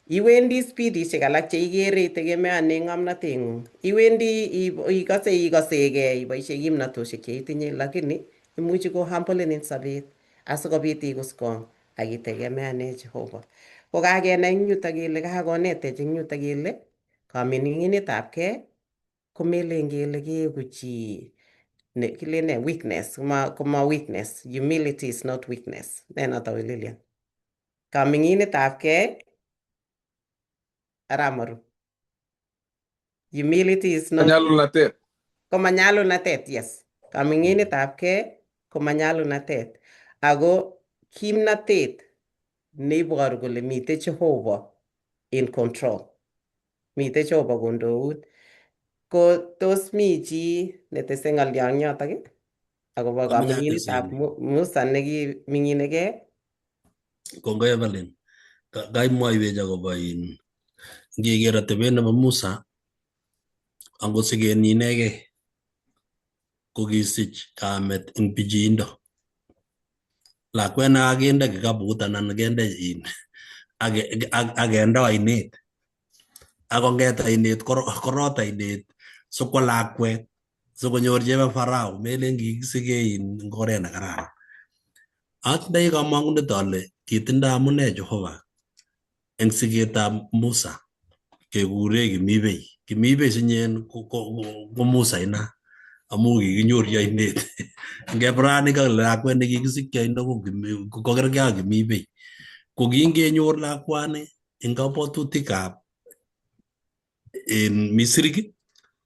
iwendi spidishek alak cheikere itegemeane ng'omnoteng'ung. Iwendi ikose ikosekei iboisie kimnatoshek cheitinye lakini imuchi ko humbling eng sobet asikobit iku strong ak itegemeane Jehova. Ko kakenai eng yutok kele kakonetech eng yutok kele kamining'inetab kei komelen kele keeku chi ne kilen ne weakness koma weakness, humility is not weakness. Ne noto we Lilian? Kaming'inetab kei Aramaru. Humility is not Manyalulnatet. Komanyalulnatet, yes. Kaming'inetab kei komanyalulnatet. Ako kimnatet neiboru kole mitei Jehova in control. Mitei Jehova kondoun. Ko tos mi chi netese ng'olyon yotok akobo Amache kaming'inetab atesen. Musa nekiming'inigei? Kongoi Evelyn. Kaimwoiwech akobo in ngeker atebet nebo Musa angot sikenyi inegei kokisich kamet eng pichiindo. Lakwet nekakinde kikaput anan kende in akende oinet akonget oinet korot oinet sikwo lakwet sikonyor chebo Farao melen kikisike in eng oret nekararan. Atindoi kamang'unet ale kitindoi amune Jehova eng siketab Musa kekure Kimibei. Kimibei sinyen ko Musa ina amu kikinyorchi oinet. Ngebrani kale lakwet nekikisikyi oino ko kokerkei ak Kimibei. Ko kingenyor lakwani eng kabwatutikab en Misri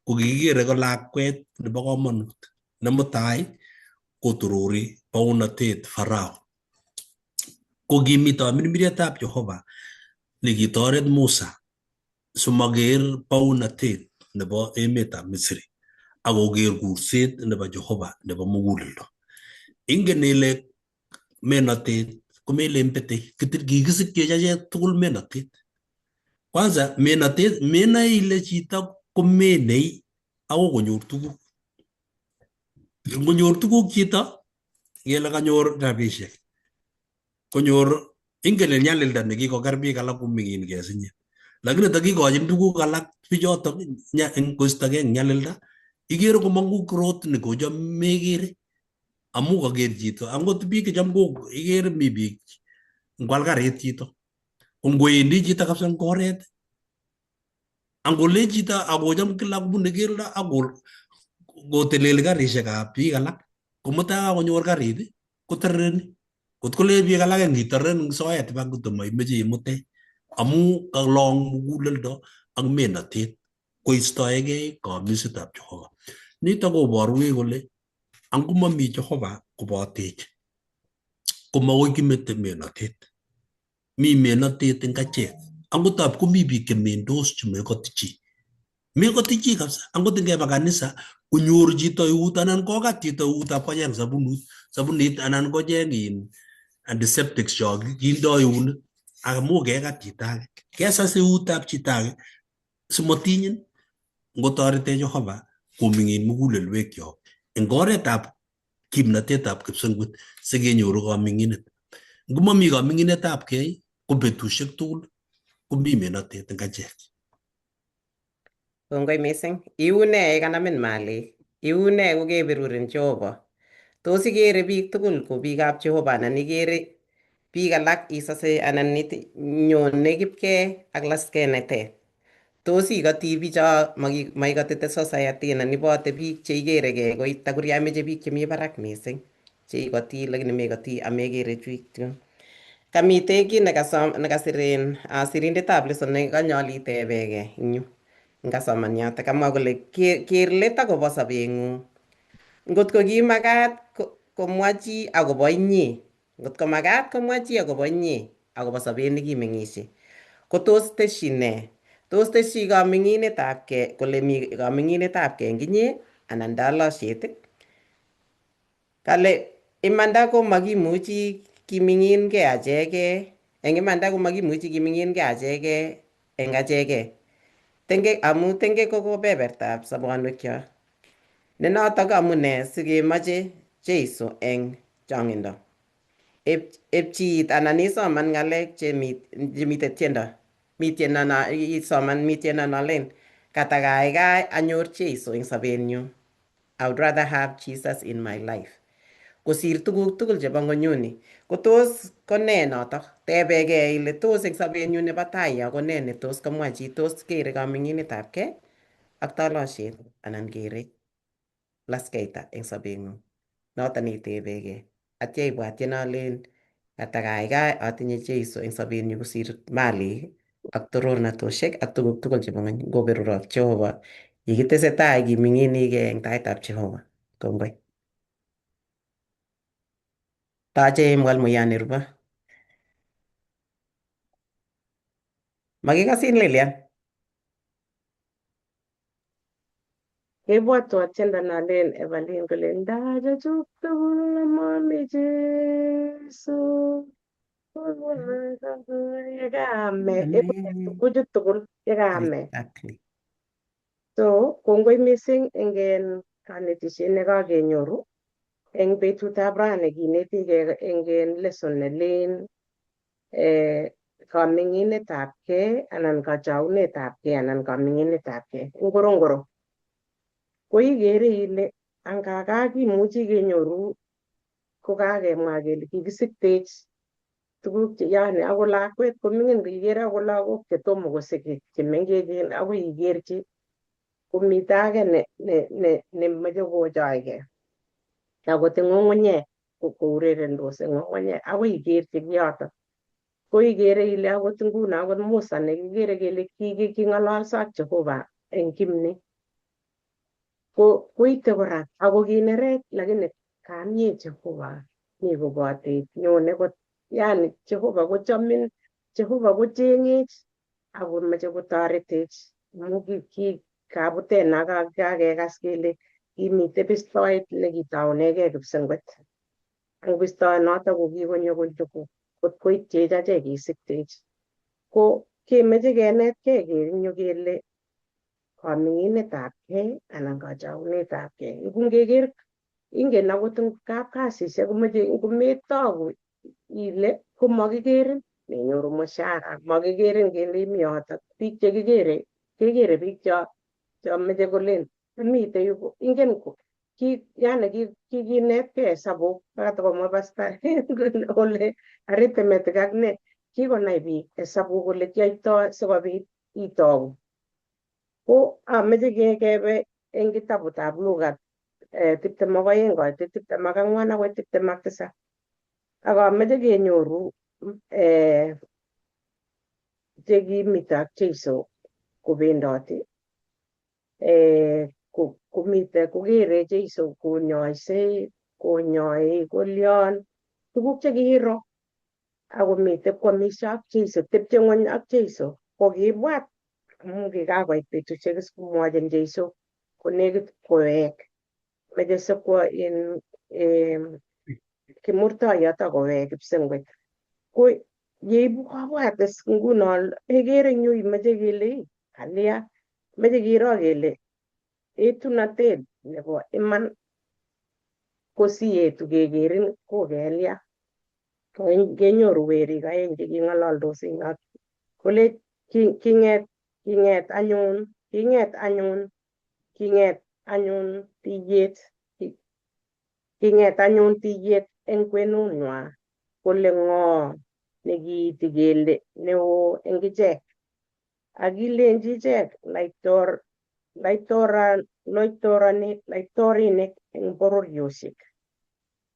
ko kikikere ko lakwet nebo komonut ne mutai kotorori bounotet Farao. Ko kimito mirmirietab Jehova nekitoret Musa simaker bounotet nebo emetab Misri akoker kurset nebo Jehova nebo muguleldo. Ingen ile menotet komelen betei, kikisikchech achek tugul menotet. Kwanza menotet menoe ile chito komenei akoi konyor tuguk. Ngonyor tuguk chito ngele kanyor rabisiek konyor ingen nyalilda nekikoker biik alak koming'in kesinye. Lakini takikochin tuguk alak bichotok koistogei eng nyalilda ikere komong'u growth nekocham mekere amu kaker chito angot biik checham ko ikere mi biik ngwal karit chito ko ngwendi chito kabisa eng oret angolen chito akocham kila kobune keldo ako koteleli karishekab biik alak komutai kakonyor karit koterereni kot kolen biik alak ngitoren eng soet iman kotko maimeche imute amu kalong muguleldo ak menotet koistoegei kamisitab Jehova. Nito koborwech kole angomami Jehova kobotech komakoi kimete menotet. Mi menotet eng achek. Angot ab komi biik chemendos chemekoti chi. Mekoti chi kabisa. Angot ngeba kanisa konyor chito eut anan kokat chito eut ab kocheng sabunit anan kocheng in antiseptics cho kindoi eunek amu kekat chito age. Kesas eutab chito age simotinyin ngotoretech Jehova koming'in mugulelwekyok eng oretab kimnatetab kipsengwet sikenyoru kaming'inet. Ngomami kaming'inetab kei ko betusiek tugul komi menotet eng achek. Kongoi mising. Iune yekanamin malik? Iune kokeberurin Jehova? Tos ikere biik tugul ko biikab Jehova anan ikere biik alak isose anan nyone kipkee ak laskenetet? Tos ikoti bicho maikotite society anan ibote biik cheikerekei ko takuria meche biik chemi barak mising cheikoti lakini mekoti amekere chuik. Kamite kiy nekasirin sirindetab lesson nekanyolu itebekei eng yu ngasoman yotok kamwa kole ker let akobo sobeng'ung. Ngotko kimakat komwa chi akobo inye, ngotko makat komwa chi akobo inye akobo sobet nekimeng'ishe, ko tos tesyi nee? Tos teshi kaming'inetabkei kole mi kaming'inetabkei eng inye anan talosiet? Kale imanda ko makimuchi kiming'inkei achekei eng imanda ko makimuchi kiming'inkei achekei eng achekei. Tenge amu tenge ko kebebertab sobonwekyok. Ne notok amune sikemoche Jeiso eng chong'indo. Epchiit anan isoman ng'alek chemite tiendo. Mi tiendo no isoman mi tiendo nolen katakaikai anyor Jeiso eng sobenyu. I would rather have Jesus in my life. Kosir tuguk tugul chebo ng'onyuni. Ko tos ko nee notok? Tebekei ile tos eng sobenyu nebo tai yo ko nee netos komwa chi? Tos kere kaming'inetabkei ak talosiet anan kere laskeita eng sobeng'ung? Noton itebekei. Atya ibwat tienolen katakaikai atinye Jeiso eng sobenyu kosir malik ak torornatosiek ak tuguk tugul chebo ng'ony. Ngoberurok Jehova yekitesetai kiming'inikei eng taitab Jehova. Kongoi. Tache mwalimuyan nerubo. Makikasin Lilian. Kebwatwa tiendo nalen Evelyn kole ndachachuk tugul amami Jesu yekaame tuguchu tugul yekaame. Exactly. So kongoi missing eng kanetishet nekakenyoru eng betutab rani kinetigei eng lesson nelen kaming'inetabkei anan kachaunetabkei anan kaming'inetabkei ngorongoro. Ko ikere ile angaka kimuchi kenyoru kokakemwa kele kikisiktech tuguk che yani ako lakwet koming'in ikere ako lagok chetomo kosik chemengechen akoi ikerchi komite age nemoche kochoigei akot eng ng'ung'unyek kourerendos eng ng'ung'unyek akoi ikerchi kiyoto. Ko ikere ile akot nguno akot Musa nekikere kele king'ololso ak Jehova eng kimni ko koite kora ako kinerech lakini kamie Jehova mi kobotech nyone kot yani Jehova kochomin Jehova kocheng'ech akomoche kotoretech amu kabutet na kakekas kele kimite bistoet nekitounegei kipsengwet. Ang bistoet noto ko kikonyo kot koitchech achek kisiktech. Ko kemeche kenetkei kenyo kele kaming'inetabkei anan kachaunetabkei. Ngeker ingen akot eng kapkasisiek komoche ngometoku ile komokikerin menyoru mshahara makikerin kele imi yotok. Biik chekikere kekere biik cho meche kolen amite yu ingen yani kikinetkei hesabuk katakomwa pasta kole arithmetic ak ne kikonai biik hesabuk kole kiyoitoi sikobit itoku. Ko ameche kebe eng kitabutab Luka 22 koit 24 akoi 27. Ak ameche kenyoru chekimito ak Jeiso kobendoti komite kokere Jeiso konyoisei konyoi kolion tuguk chekiiro akomite kwomishe ak Jeiso tepche ng'weny ak Jeiso kokibwat amu kikakoit betusiek is komwochin Jeiso konekit kowek meche sikwo in kimurtoiyot akowek kipsengwet. Ko yeibu kobwat is nguno ikere eng yu imoche kele ii kalya meche kiro kele etunotet nebo iman ko sietu kekerin kokelya. Kenyoru werik aeng cheking'ololdos eng yot kole king'et king'et anyun king'et anyun king'et anyun tiyet king'et anyun tiyet eng kwenunywa kole ng'o nekiiti kele neo eng ichek. Ak kilenji ichek laitorinik eng bororiosiek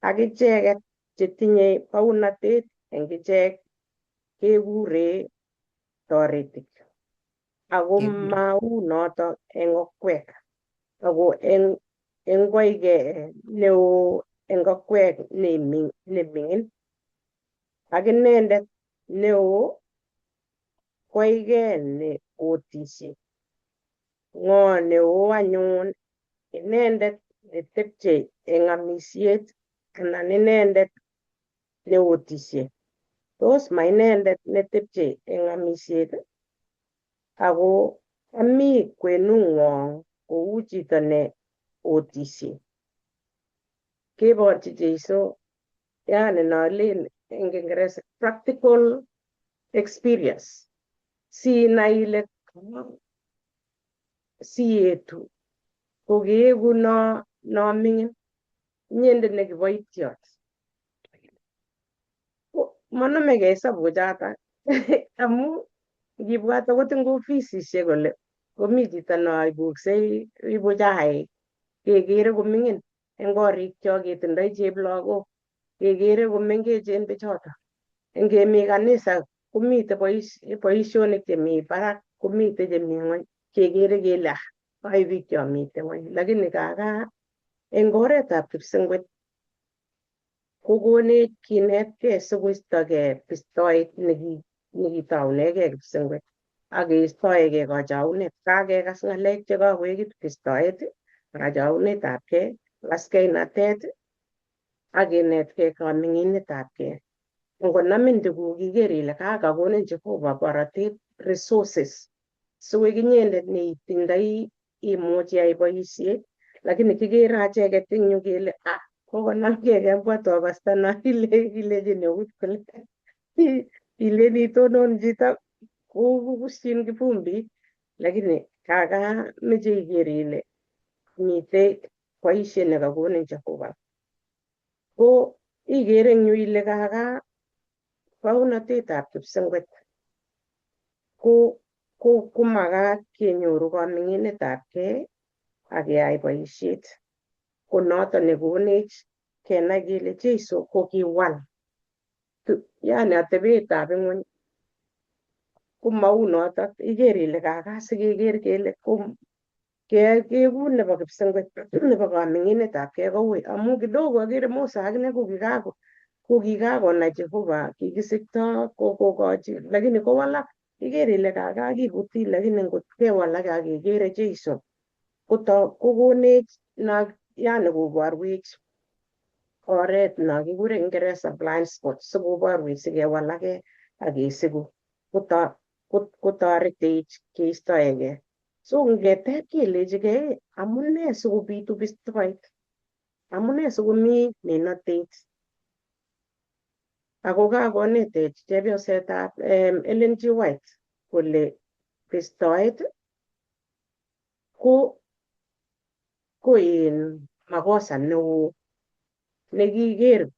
ak icheket chetinye baunatet eng ichek kekure toretik. Ako mau noto eng okwek ako eng koike neo eng okwek neming'in ak inendet neo koike otisie. Ng'o neo anyun, inendet netepche eng amisiet anan inendet neotisie? Tos ma inendet netepche eng amisiet? Ako ami kwenung'wong kou chito ne otisie. Keborchi Jeiso, yani nolen eng Kiingereza practical experience, sinai ile sietu kokeeku no ming'in, inyendet ne kiboitiot. Monomekei hesabu choto amu ngibwat akot eng ofisisiek kole komi chito noibuksei, ibu chaik, kekere koming'in. Eng korikchok ketindoi cheplagok, kekere komengechen bichoto. Ngemi kanisa komite boisionik chemi barak, komite chemi ng'weny, kekere kele ah, oe biik chomite ng'weny, lakini kaka eng oretab kipsengwet kokonech kinetkei sikoistokei pistoet nekitounekei kipsengwet ak keistoekei kochaunet. Kakekas ng'alek chekakoek pistoet, kachaunetabkei, laskeinatet ak kinetkei kaming'inetabkei. Ngonamin tuguk iker ile kakakonin Jehova borotet, resources, sikoik inyendet neitindoi imuch iyai boisiet, lakini kikere acheket eng yu kele ah, kokonamkei kebwatwa pasta no ilechin eut kole ilen itonon chito kokusyin kivumbit, lakini kaka meche iker ile mitei boisiet nekakonin Jehova. Ko ikere eng yu ile kaka baunatetab kipsengwet ko makat kenyoru kaming'inetab kei ak keyai boisiet. Ko noto nekonech kenai kele Jeiso ko kiwal, yani atebetab ing'weny komau notok. Iker ile kaka sikeker kele keku nebo kipsengwet nebo kaming'inetab kei koui amu kidogo akere Musa akine kokikakonai Jehova, kikisikto kokochi, lakini kowalak. Iker ile kaka kibuti, lakini ngot kewalak ak kekere Jeiso kokonech na yani koborwech oret no kikure eng Kingeresa blind spot, sikoborwech sikewalake ak kesiku kotoretech keistoegei. So ngeteb kelechigei amune sikobitu pistoet, amune sikomi menotet? Ako kakonetech chepyosetab Ellen G. White kole pistoet ko in makosa neo nekiker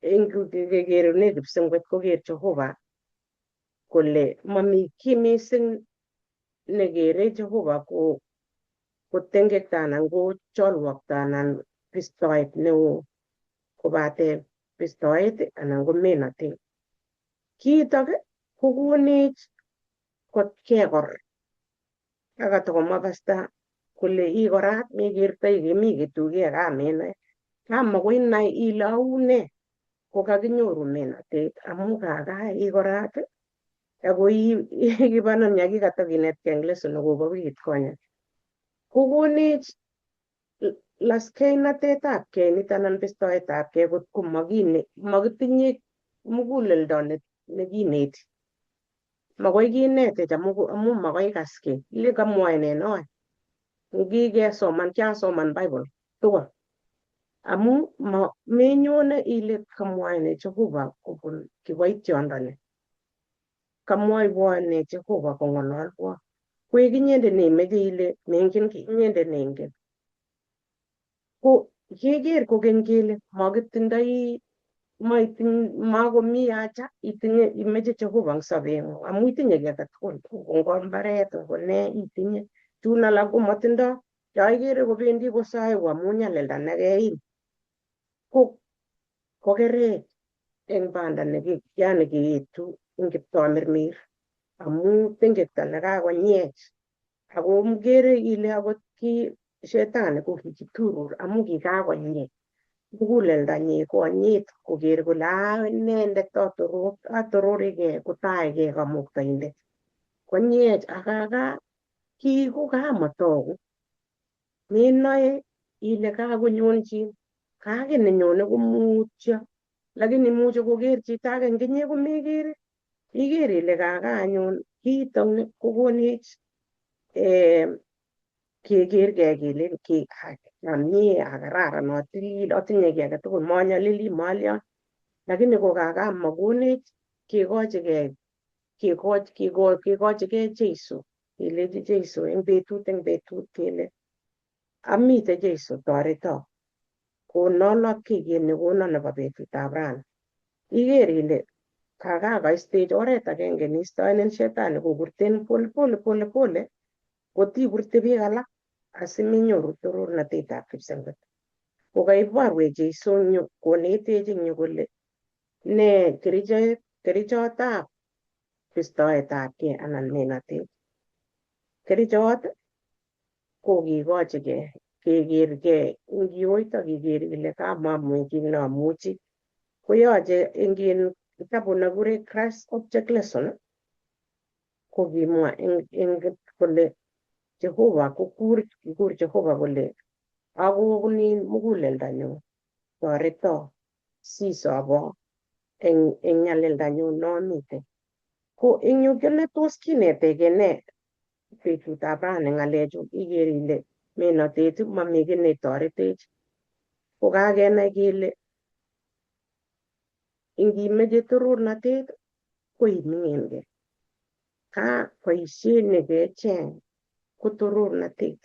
eng kekerune kipsengwet koker Jehova kole mami kiy mising nekere Jehova ko kotengekto anan ko cholwokto anan pistoet neo kobate pistoet anan ko menotet. Kiitok kokonech kot kekor ak katakomwa pasta kole ikorat mekertoi kemi ketuge kamenae kamakoi inai ile aune kokakinyoru menotet amu kaka ikorat ako kibanon ya kikatakinetkei eng lesson akobo wikit konye. Kokonech laskeinatetab kei nito anan pistoetab kei kot ko makitinye muguleldo nekineti. Makoi kinetech amu makoi kas kiy. Ile kamwoe ne noe? Ngikesoman, kiasoman Bible tugul. Amu menyone ile kamwoe ne Jehova kobun kiboitiondoni. Kamwoiwo ne Jehova kong'ololwo. Koek inyendet neimeche ile mengen kiy, inyendet neingen. Ko keker kokeny kele makitindoi makomi haja itinye imeche Jehova eng sobeng'ung amu itinye kiy age tugul, ngo mbaret ngo ne itinye. Chun alak komotindoi, cho ikere kobendi kosoe ko amu nyalilda nekeim. Ko kokerech eng banda yani keetu eng kiptomirmir amu tengekto nekakonyech ako ikere ile akot ki shetani ko kikiturur amu kikakonyech muguleldonyi konyit koker kole inendet atororigei kotaegei kamuktaindet. Konyech akaka kii ko kamatoku. Menoe ile kakonyon chi kake nenyone komutyo, lakini imuche koker chito age eng inye komekere. Iker ile kaka anyun kiiton ni kokonech kekerkei kele amie akararan atilil atinye kiy age tugul manyalili malian, lakini ko kaka makonech kekochigei kekochigei Jeiso kelechi Jeiso eng betut kele amite Jeiso toreto kono lapkeiyet nekono nebo betutab rani. Iker ile kaka kaistech oret agenge neistoenen shetani kokurten pole pole pole pole kotikurte biik alak asimenyoru torornatetab kipsengwet. Kokaiborwech Jeiso eng yu konetech eng yu kole ne kerichotab bistoetab kei anan menotet. Kerichot ko kikochigei kekergei eng kioit ak iker ile kamamuch kit neamuchi. Koyoche eng kitabut nekikure Christ Object Lesson kokimwa eng kole Jehova kokur kikur Jehova kole akonin muguleldanyun toreto sisobo eng nyalildanyu nomite. Ko eng yu kele tos kinetegei nee betutab rani ng'alechu iker ile menotet mami kiy netoretech. Ko kakenai kele ingimeche torornatet ko iming'ingei. Ka boisiet nekecheng ko torornatet.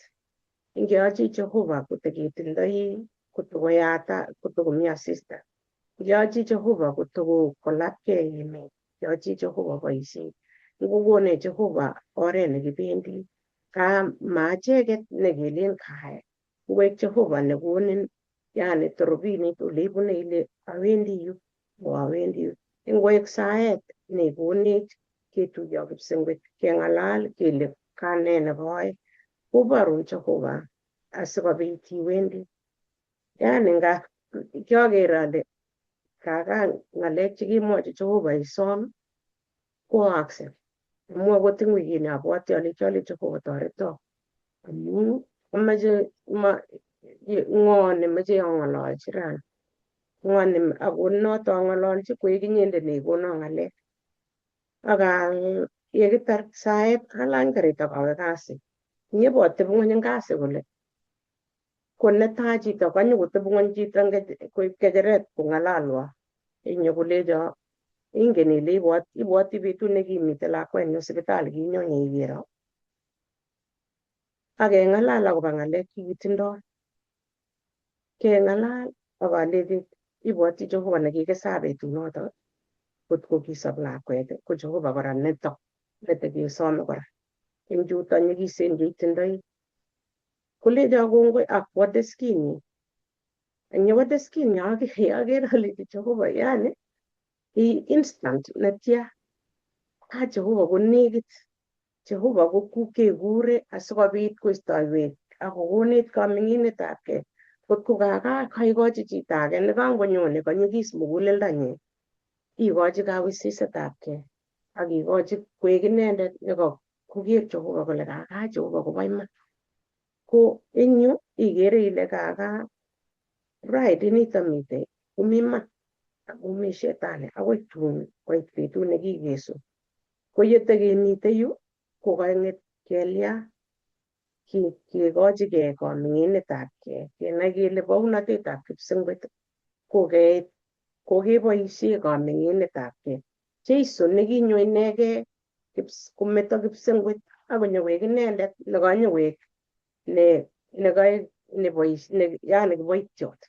Ingeyochi Jehova koteketindoi kotokoyata kotokomi asista. Ngeyochi Jehova kotokolapkei emet. Yochi Jehova boisiet. Ngokonech Jehova oret nekibendi. Ka macheket nekelen kae. Ngoek Jehova nekonin yani torobinit ole ibune ile awendi yu ko awendi yu. Ngoek saet nekonech ketuiyo kipsengwet keng'alal kele kane nebo oeng koborun Jehova asikobit iwendi. Yani nga kioker ale kaka ng'alek chekimwochi Jehova isom koaakse. Amu akot eng wikini abwati ale kiale Jehova toreto amu amache ng'o nemeche ang'ololchi rani ng'o ne ako noto ang'ololchi koek inyendet neikono ng'alek. Ak yekitar saet alany karit ak awe kasi. Nyeboteb ng'weny eng kasi kole ko netai chito kanyokoteb ng'weny chito koib ng'echeret kong'alalwa inyo kolecho ingen ile ibwoti betut nekimite lakwenyu sipitali kinyone ikero ak keng'alal akobo ng'alek chekitindoi keng'alal ak alechi ibwoti Jehova nekikisa betunoto kotko kisob lakwet ko Jehova kora neto netekesome kora eng chuto nyikisen cheitindoi kolecho kongoi ak kwo deskinyi eng yewo deskinyi aker alechi Jehova yani instant netya ka Jehova konekit Jehova ko kekure asikobit koistoiwech ak kokonech kaming'inetab kei. Kotko kaka kaikochi chito age nekangonyone konyikis muguleldonyin ikochi kawisisetab kei ak ikochi koek inendet koker Jehova kole kaka Jehova kobo iman. Ko eng yu ikere ile kaka pride inito mitei komi iman akomi shetani akoi tun koit betut nekikesu. Ko yetekemite yu ko kang'et kelya kekochigei kaming'inetab kei kenai kele bounotetab kipsengwet ko kokeboisie kaming'inetab kei. Jeiso nekinyo inegei kometo kipsengwet akonyo koek inendet nekanyokoek ne nekaek nebois ne yani kiboitiot.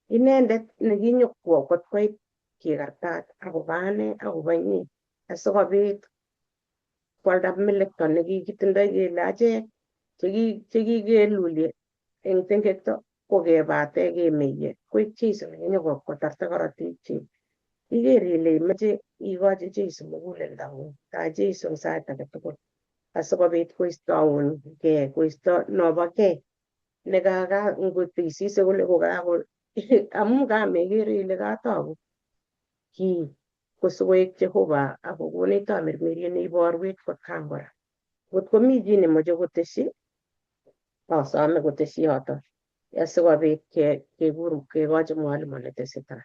Inendet nekinyokwo kot koit kikartat akobo ane akobo inye asikobit kwalda melekto nekikitindoi kele achek chekikelulye eng tengekto ko kebate kemeyie koik Jeiso nekinyo kotarta korotik chik. Iker ile imoche ikochi Jeiso muguleldang'ung ta Jeiso eng sait age tugul asikobit koistoun kei koisto nobo kei nekaka ngot isise kole kokako amu kamekere ile katoku kii. Kosikoek Jehova akokonech tamirmiriet neiborwech kotkan kora. Ngot komi chi nemoche koteshi, asome koteshi yoton asikobit kekur kekochi mwalimu netesetai.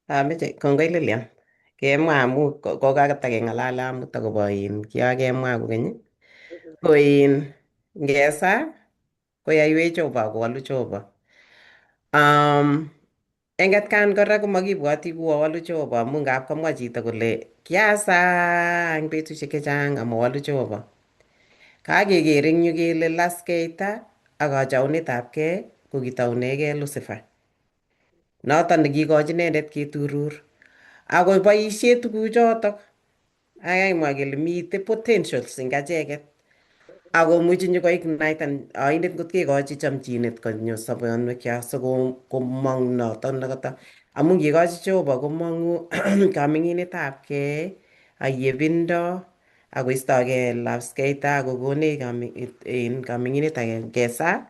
Ameche kongoi Lilian. Kemwa amu kokatakeng'alale amut akobo in kiyakemwa kokeny ko in ngesa koyaiwech Jehova kowalu Jehova. Eng atkan kora komakibwoti kuo walu Jehova amu ngap komwa chito kole kiasaa eng betusiek chechang amawalu Jehova. Kakeker eng yu kele laskeita ak kachaunetabkei ko kitounegei Lucifer. Noton nekikochi inendet keturur akoboishe tuguchotok akemwa kele mitei potentials eng acheket akomuchi nyokoigniten oindet ngot kekochi chomchinet konyo sobonwekchok sikomong noton nekata amu ngekochi Jehova komong'u kaming'inetab kei ak yebindo akoistogei laskeita akokonech kaming'inet age ngesaa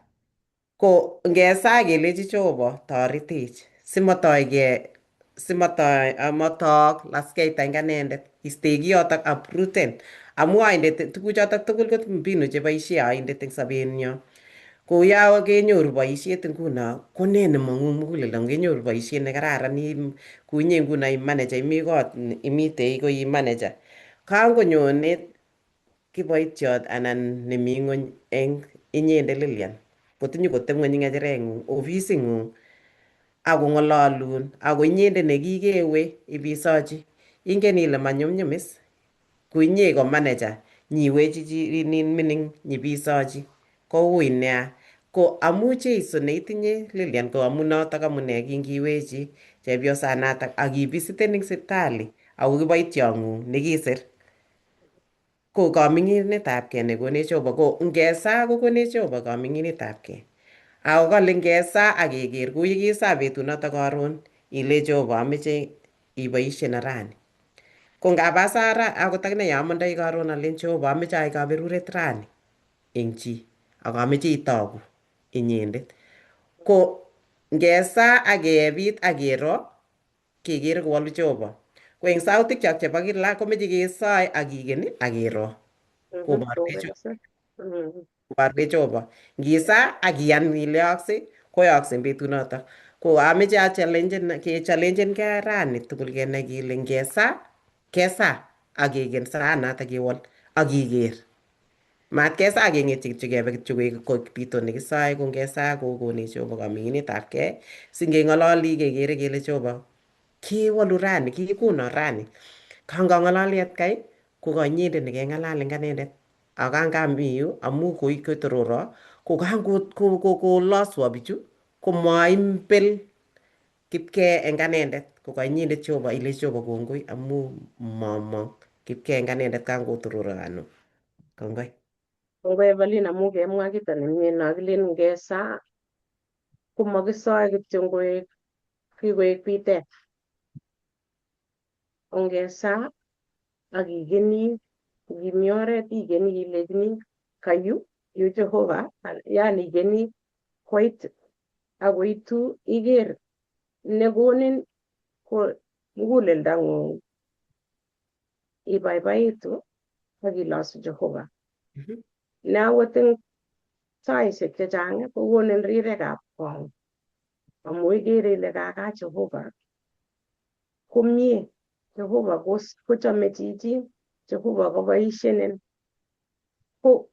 ko ngesaa kelechi Jehova toretech simotoi simotoi amatok laskeita eng anendet iste kiyotok uprooten amu oindet tuguchotok tugul ko mbinu cheboishe oindet eng sobenyo. Kou ya kenyoru boishet nguno ko nee nemong'u eng muguleldo ngenyoru boishet nekararan kou inye nguno i manager imi kot imitei ko i manager kangonyone kiboitiot anan nemi ng'ony eng inyendet Lilian kotinye koteb ng'ony eng ng'echereng'ung ofising'ung akong'ololun ako inyendet nekikewe ibisochi ingen ile manyumnyum is ku inye ko manager nyiwechi chi nin mining nyibisochi koui nea ko amu Jesu neitinye Lilian ko amu notok amune kingiwechi chepyosanatak akivisiten eng sipitali ako kiboitiong'ung nekisir ko kaming'inetabkei nekonech Jehova ko ngesaa kokonech Jehova kaming'inetabkei ako kale ngesaa akeker kou yekisaa betunotok karon ile Jehova ameche iboishen rani ko ngap asaa ra akot akine yamondoi karon alen Jehova ameche ai kaberuret rani eng chi ak ameche itogu inyendet ko ngesaa akebit akero kekere kowalu Jehova ko eng sautikchok chebo kila komeche kesoe akikeni akero koborwech koborwech Jehova ngisaa akiyan ile yookse koyookse eng betunotok ko ameche achallengen kechallengen rani tugul kenai kele ngesaa kesaa akeken saanatak kewol akiker mat kesaa keng'etyi kityo kebe kityo koik bito nekisoe ko ngesaa kokonech Jehova kaming'inetab kei singeng'ololi kekere kele Jehova kewolu rani kikono rani kangang'ololi atkai ko ka inyendet nekeng'alal eng anendet ak kangami yu amu koitororo ko kangokoloswo bichu komaimbel kipkee eng anendet ko ka inyendet Jehova ilechi Jehova kongoi amu mamong kipkee eng anendet kangotororo ano kongoi. Kongoi Evelyn amu kemwa kito nemie no kilen ngesaa komakisoe kityo ngoek kikoek bitet. Ongesaa ak ikeni ngimi oret ikeni ilechini kayu yu Jehova yani ikeni koit akoitu iker nekonin ko muguleldang'ung ibaibaitu ak ilosu Jehova. Ne akot eng saishek chechang kokonin rirekab kong amu ikere ile kaka Jehova komie Jehova kochome chichi Jehova koboishenin ko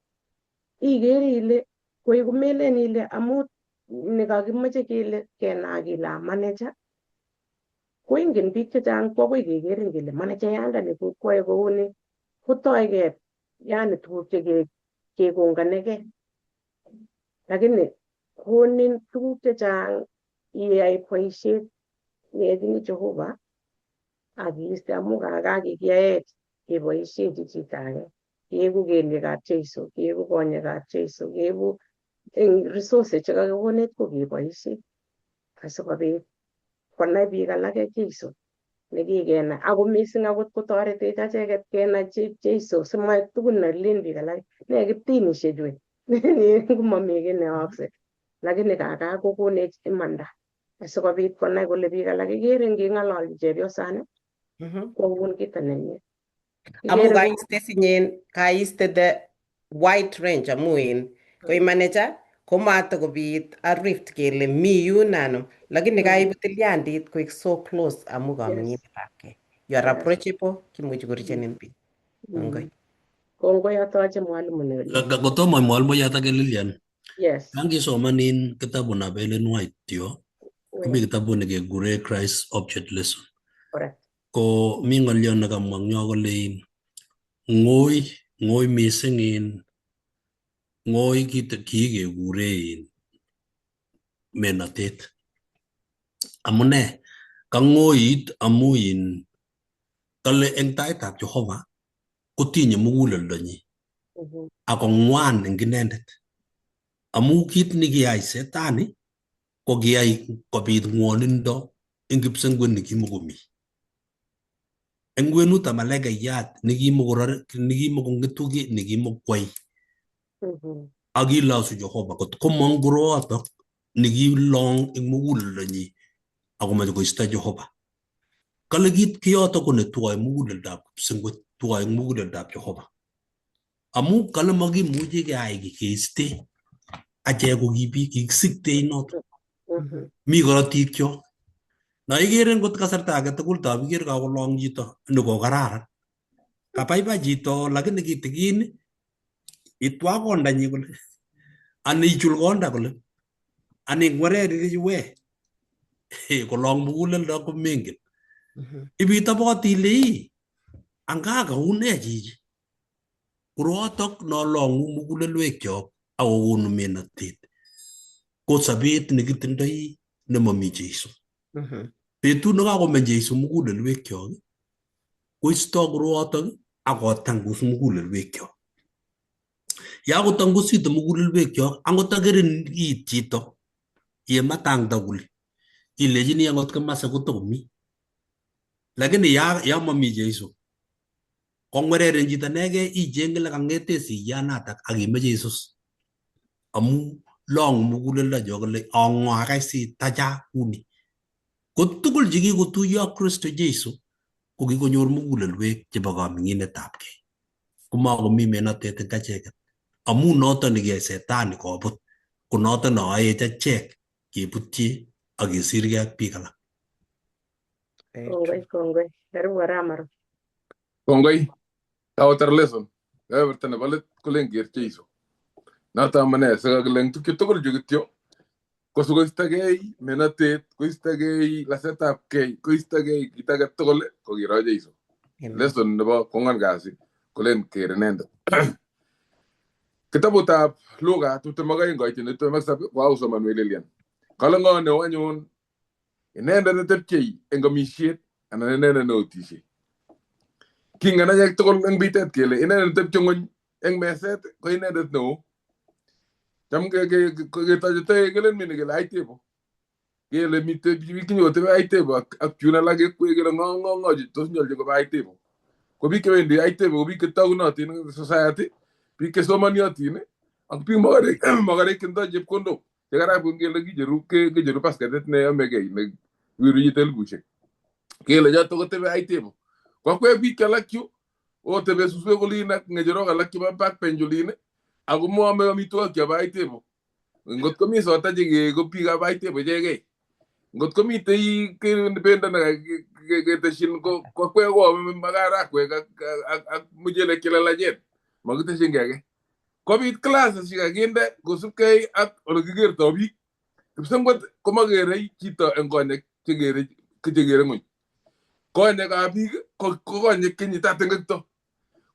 ikere ile koi komelen ile amu nekakimoche kele kenai kele a manager koingen biik chechang ko akoi kekerin kele manageyandani kokwoe kouni kotoige yani tuguk che kekonganigei lakini konin tuguk chechang iyai boisiet neyachini Jehova ak iiste amu kaka kikiyaech keboishechi chito age kieku kelyekab Jeiso kieku konyekab Jeiso kieku eng resources chekakikonech ko keboishe asikobit konai biik alake Jeiso nekikenai ako mising akot kotoretech acheket kenai Jeiso simaek tugun nelen biik alak ne kiptinishechu komami kiy neyookse lakini kaka kokonech imanda Asikobit konai kole biik alak ikere nging'ololchi chepyosani kwoun kito nemie. Amu Ikere ko kaiste sinyen kaiste the wide range amu in ko manager komatokobit a rift kele mi yun anum lakini kaibu tilyandit koik so close amu kaming'inetabkei. You are approachable, kimuchi korichenin biik. Kongoi. Kongoi atoche mwalimu ne. Kotomo mwalimu ake Lilian. Yes. Yan kisomanin kitabu nab Ellen White yo, komi kitabu nekekure Christ Object Lesson. Correct. Ko mi ng'olyo nekamwa eng yo kole in ng'oi ng'oi mising in ng'oi kii kekure in menotet. Amune kang'oit amu in kale eng taitab Jehova kotinye muguleldonyi ako ng'wan eng inendet. Amu kit nekiyai setani ko kiyai kobit ng'wonindo eng kipsengwet nekimokomi. Eng kwenut amalekaiyat nekimokongetu ki nekimokwai. Ak kilosu Jehova kot komong koroatok nekilong eng muguleldonyi akomoche koisto Jehova. Kale kit kiyoto ko netwoi muguleldab kipsengwet, twoi eng muguleldab Jehova. Amu kale makimuchi keyai ki keiste achek ko ki biik kikisiktei noto. Mi korotik kyok. Na ikere ngot kasarta age tugul tab iker kakolong chito nekokararan. Kabaibai chito lakini kitikin itwa kondanyi kole ani ichul konda kole ani ingwerer iwe kolong muguleldo komengen. Ibitobot ile ii anga kaune chichi. Koroatok nolongu mugulelwekyok akokonu menotet. Ko sobet nekitindoi nemomi Jesu. Betut nekakomeny Jesu mugulelwekyok koisto koroatok akotangus mugulelwekyok. Yakotangusitu mugulelwekyok angot akerin it chito yematangta kole ilechini angot komase kotokomi. Lakini ya mami Jesu kongwereren chito neke icheng kile kang'ete siyanatak ak imeche isus. Amu longu muguleldo cho kole ang'o akai sitacha kuni. Ko tugul chekikotuiyo ak Kristo Jesu ko kikonyor mugulelwek chebo kaming'inetabkei. Komakomi menotet eng acheket. Amu noto nekiyai setani kobut ko noto neoech achek kebutye ak kesirgei ak biik alak. Kongoi, kongoi. Karibu Aramaru. Kongoi. Kakotar lesson. Kebeberta nebo let kolen ker Jeiso. Noto amune sikakile eng tukchu tugul chu kityo ko sikoistogei menotet, koistogei lasetabkei, koistogei kit age tugul ko kiro Jeiso. Lesson nebo kwang'wan kasi kolen ker inendet. Kitabutab Luka 22 koityin 27 kokakosomanwech Lilian. Kale ng'o neo anyun inendet netepchei eng amisiet anan inendet neotisiei. Kingen achek tugul eng bitet kele inendet netepche ng'wony eng meset ko inendet neo. Cham ketoche toek kelen mine kele high table. Kele mitei biik chenyokotebi high table ak chun alak kekwee kele ng'o ng'o ng'o tos nyolchin koba high table. Ko biik chewendi high table ko biik chetogunotin eng society, biik chesomoniotin ak biik mokorek mokorek chetindoi chepkondok chekarap kele kicheru kicheru basketit neyomegei ne wiru chito elipushek. Kele choto kotebe high table. Ko akwek biik alak chu otebe suswek olin ak ng'echerok alak chebo backbench olin ako moome amitwogik chebo high table. Ngot komi sota chekee ko biikab high table ichegei. Ngot komitei bendo nekaketeshin ko akwek koame makarakwek ak muchelek chelelachen. Makiteshin kiy age. Kobit classes chekakinde kosubkei ak ole kikertoi biik. Kipsengwet komakerei chito eng konyek chekere ng'wony. Konyekab biik ko konyek chenyitaat eng ng'ekto.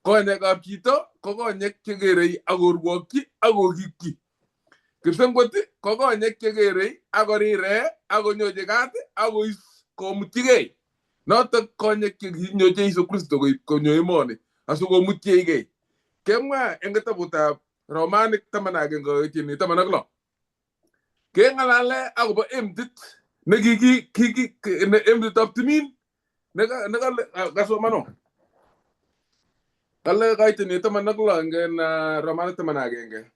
Konyekab chito ko konyek chekerei ak korwokyi ak kokikyi. Kipsengwet ko konyek chekerei ak koriree ak konyochi kat ak komutyigei. Notok konyek chekinyo Jesu Kristo koib konyo emoni asikomutyigei. Kemwa eng kitabutab Romanik 11 koityin 16. Keng'alale akobo emtit nekiki emtitab timin nekale kasomano. Kale koityin 16 eng Romanik 11.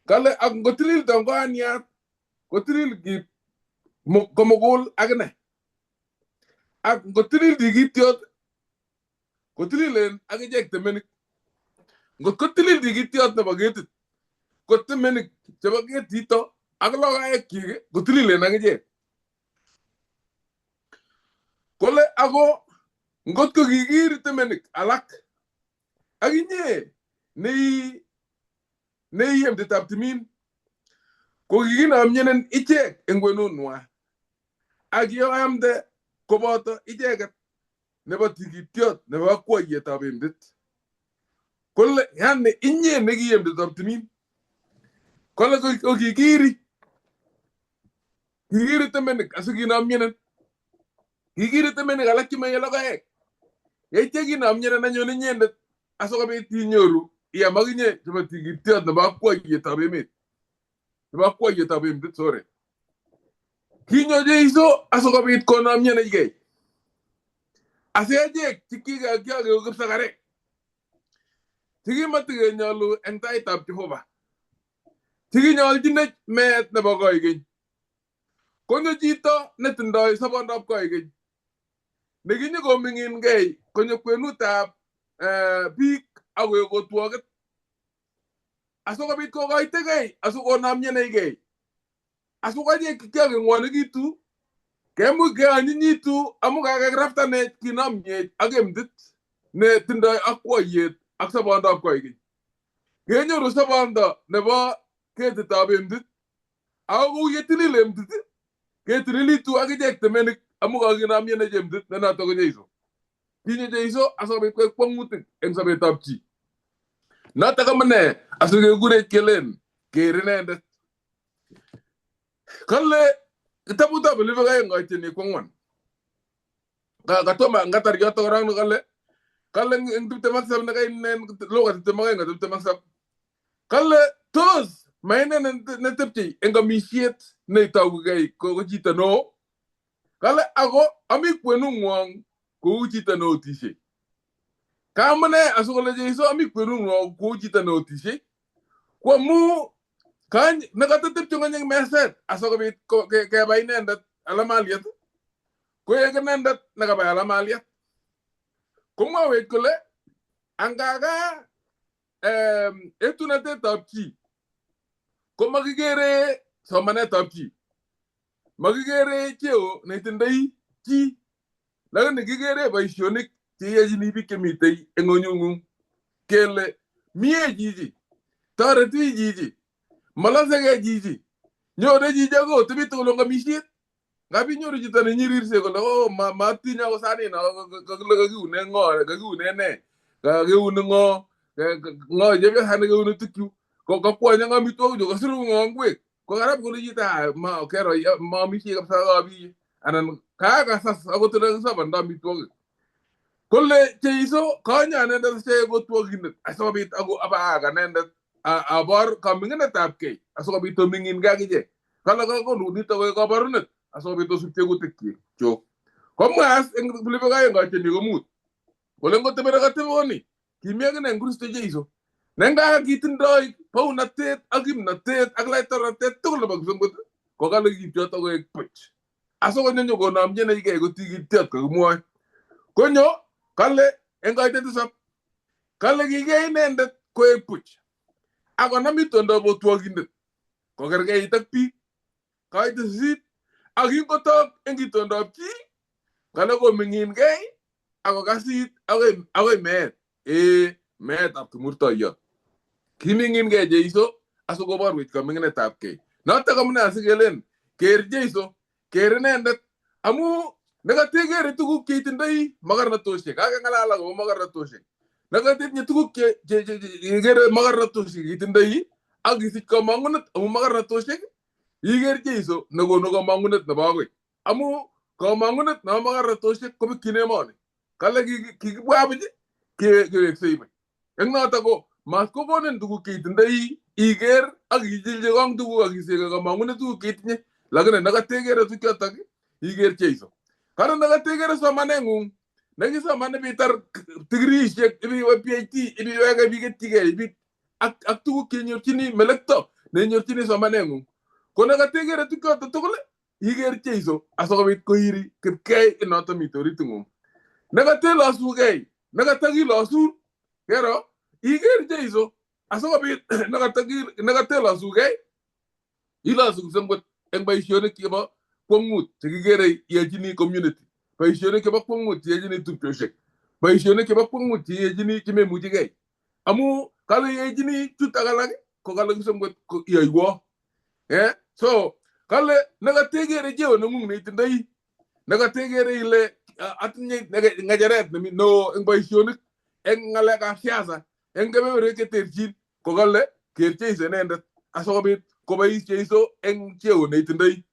Kale ak ngotilil tongoaniat kotilil kip Komugul akine. Ak ngotilil tigityot kotililen akichek temenik. Ngot kotilil tigityot nebo ketit ko temenik chebo ketito ak logoekyik kotililen akichek. Kole ako ngot ko kikiri temenik alak ak inye nei emtetab timin ko kikinomyenen ichek eng kwenunwa ak yoamde koboto icheket nebo tigityot nebo akwoiyetab emtit. Kole yani inye neki emtetab timin. Kole ko kikiri temenik asikinomyenen. Kikiri temenik alak chemaye logoek. Yeityo kinomyenen anyun inyendet asikobit inyoru iam akinye chebo tigityot nebo akwoiyetab emet. Nebo akwoiyetab emtit, sorry. Kinyo Jeiso asikobit konomyenechkei. Asi achek chekikakeu kipsakarek. Chekimatikenyolu eng taitab Jehova. Chekinyolchinech meet nebo koikeny. Konyo chito netindoi sobondab koikeny. Nekinyo koming'inkei konyo kwenutab biik ak koek otwogit. Asikobit kokoitekei asikonomyenechkei. Asikochek kiakengwonekitu kemuch keanyinyitu amu kakekraftanech kinomyech ak emtit netindoi akwoiyet ak sobondab koikeny. Kenyoru sobondo nebo ketitab emtit ako kou yetilil emtit ketililitu akichek temenik amu kakinomyenech emtit ne noto ko Jeiso. Kinyo Jeiso asikobit koek kwong'utik eng sobetab chi. Notok amune asikekurech kelen ker inendet. Kale kitabutab Elipu aeng koitini kwang'wan. Katoma ngatar yoto korong kale kale eng 27 nekainen Luka 22 27. Kale tos maine netepchei eng amisiet neitougei ko chito neo. Kale ako ami kwenung'wong kou chito neotisiei. Kamune asikole Jeiso ami kwenung'wong kou chito neotisiei. Ko amu kany nekatatepche ng'ony eng meset asikobit kebai inendet alamaliet koek inendet nekabai alamaliet. Komwawech kole angaka etunatetab chi komakikere somanetab chi. Makikere cheo netindoi chi. Lakini kikere boisionik cheyochini biik chemitei eng ng'onyung'ung. Kele mie chichi, toreti chichi, malosegei chichi. Nyone chichi ako otebi tugul eng amisiet. Ngap inyoru chito nenyirirse kole oh matinye ako sanino kakile kakiune ng'o, kakiune ne, kakiune ng'o, ng'o chepyosani keune tukchu, kakwany ang amitwogik chu, kasiru ng'o ngwek. Ko karab kole chito ma kero maamisie kabisa kabiye anan kakasas akot ole amitwogik. Kole Jeiso konyo inendet asiyae kotwokindet asikobit ako abaak inendet abor kaming'inetabkei asikobit oming'inkei akichek. Kale kakonu nito koek kaborunet asikobit osub tiegutikchik chok. Komwa as eng Filipi 2 koitini ko5 kole ngotebi nekateboni kimi akine eng Kristo Jeiso. Nenga kitindoi bounatet ak kimnatet ak laitornatet tugul nebo kipsomgot ko kale kichoto koek buch. Asikonyo nyokonomchinechkei ko tigityot kakimwoe. Konyo kale eng koitet tisap kale kikiyai inendet koek buch akonam itondab otwokindet kokerkeit ak biik. Koitet 8 ak kingotok eng itondab chi kale koming'inkei akokasit akoi meet. Meetab kimurtoiyot. Kiming'inkei Jeiso asikoborwech kaming'inetabkei. Notok amune asikelen ker Jeiso, ker inendet amu nekatekere tuguk cheitindoi makarnatosiek. Kakeng'alal akobo makarnatosiek. Nekatetinye tuguk chekere makarnatosiek itindoi ak isich kamang'unet amu makarnatosiek iker Jeiso nekonu kamang'unet nebo akoi. Amu kamang'unet nebo makarnatosiek kobekyin emoni. Kale kikibwa buch keweksei buch. Eng notok ko mat kokonin tuguk cheitindoi iker ak ichilchi kong tuguk ak iseke kamang'unet tuguk cheitinye. Lakini nekatekere tukchotok iker Jeiso. Kara nekatekere somaneng'ung nekisoman ibitar digriisiek, ibiwe PhD, ibiweke ibiketchigei ibit ak tuguk chenyorchini melekto nenyorchini somaneng'ung. Ko nekatekere tukchoto tugul Iker Jeiso asikobit koiri kipkei inoto mitei oriting'ung. Nekatelosugei, nekatakilosun, kero iker Jeiso asikobit nekatelosugei ilosu kipsengwet eng boisionik chebo kwong'ut chekikere iyochini community, boisionik chebo kwong'ut cheyochini tupchosiek, boisionik chebo kwong'ut cheyochini chememuchigei. Amu kale iyochini chutok alak ko kale kipsengwet ko iyoiwo. So kale nekatekere cheo neng'ung neitindoi, nekatekere ile atinye ng'echeret nemi neo eng boisionik, eng ng'alekab siasa, eng kebeberwek cheterchin, ko kale ker Jeiso inendet asikobit kobois Jeiso eng cheo neitindoi.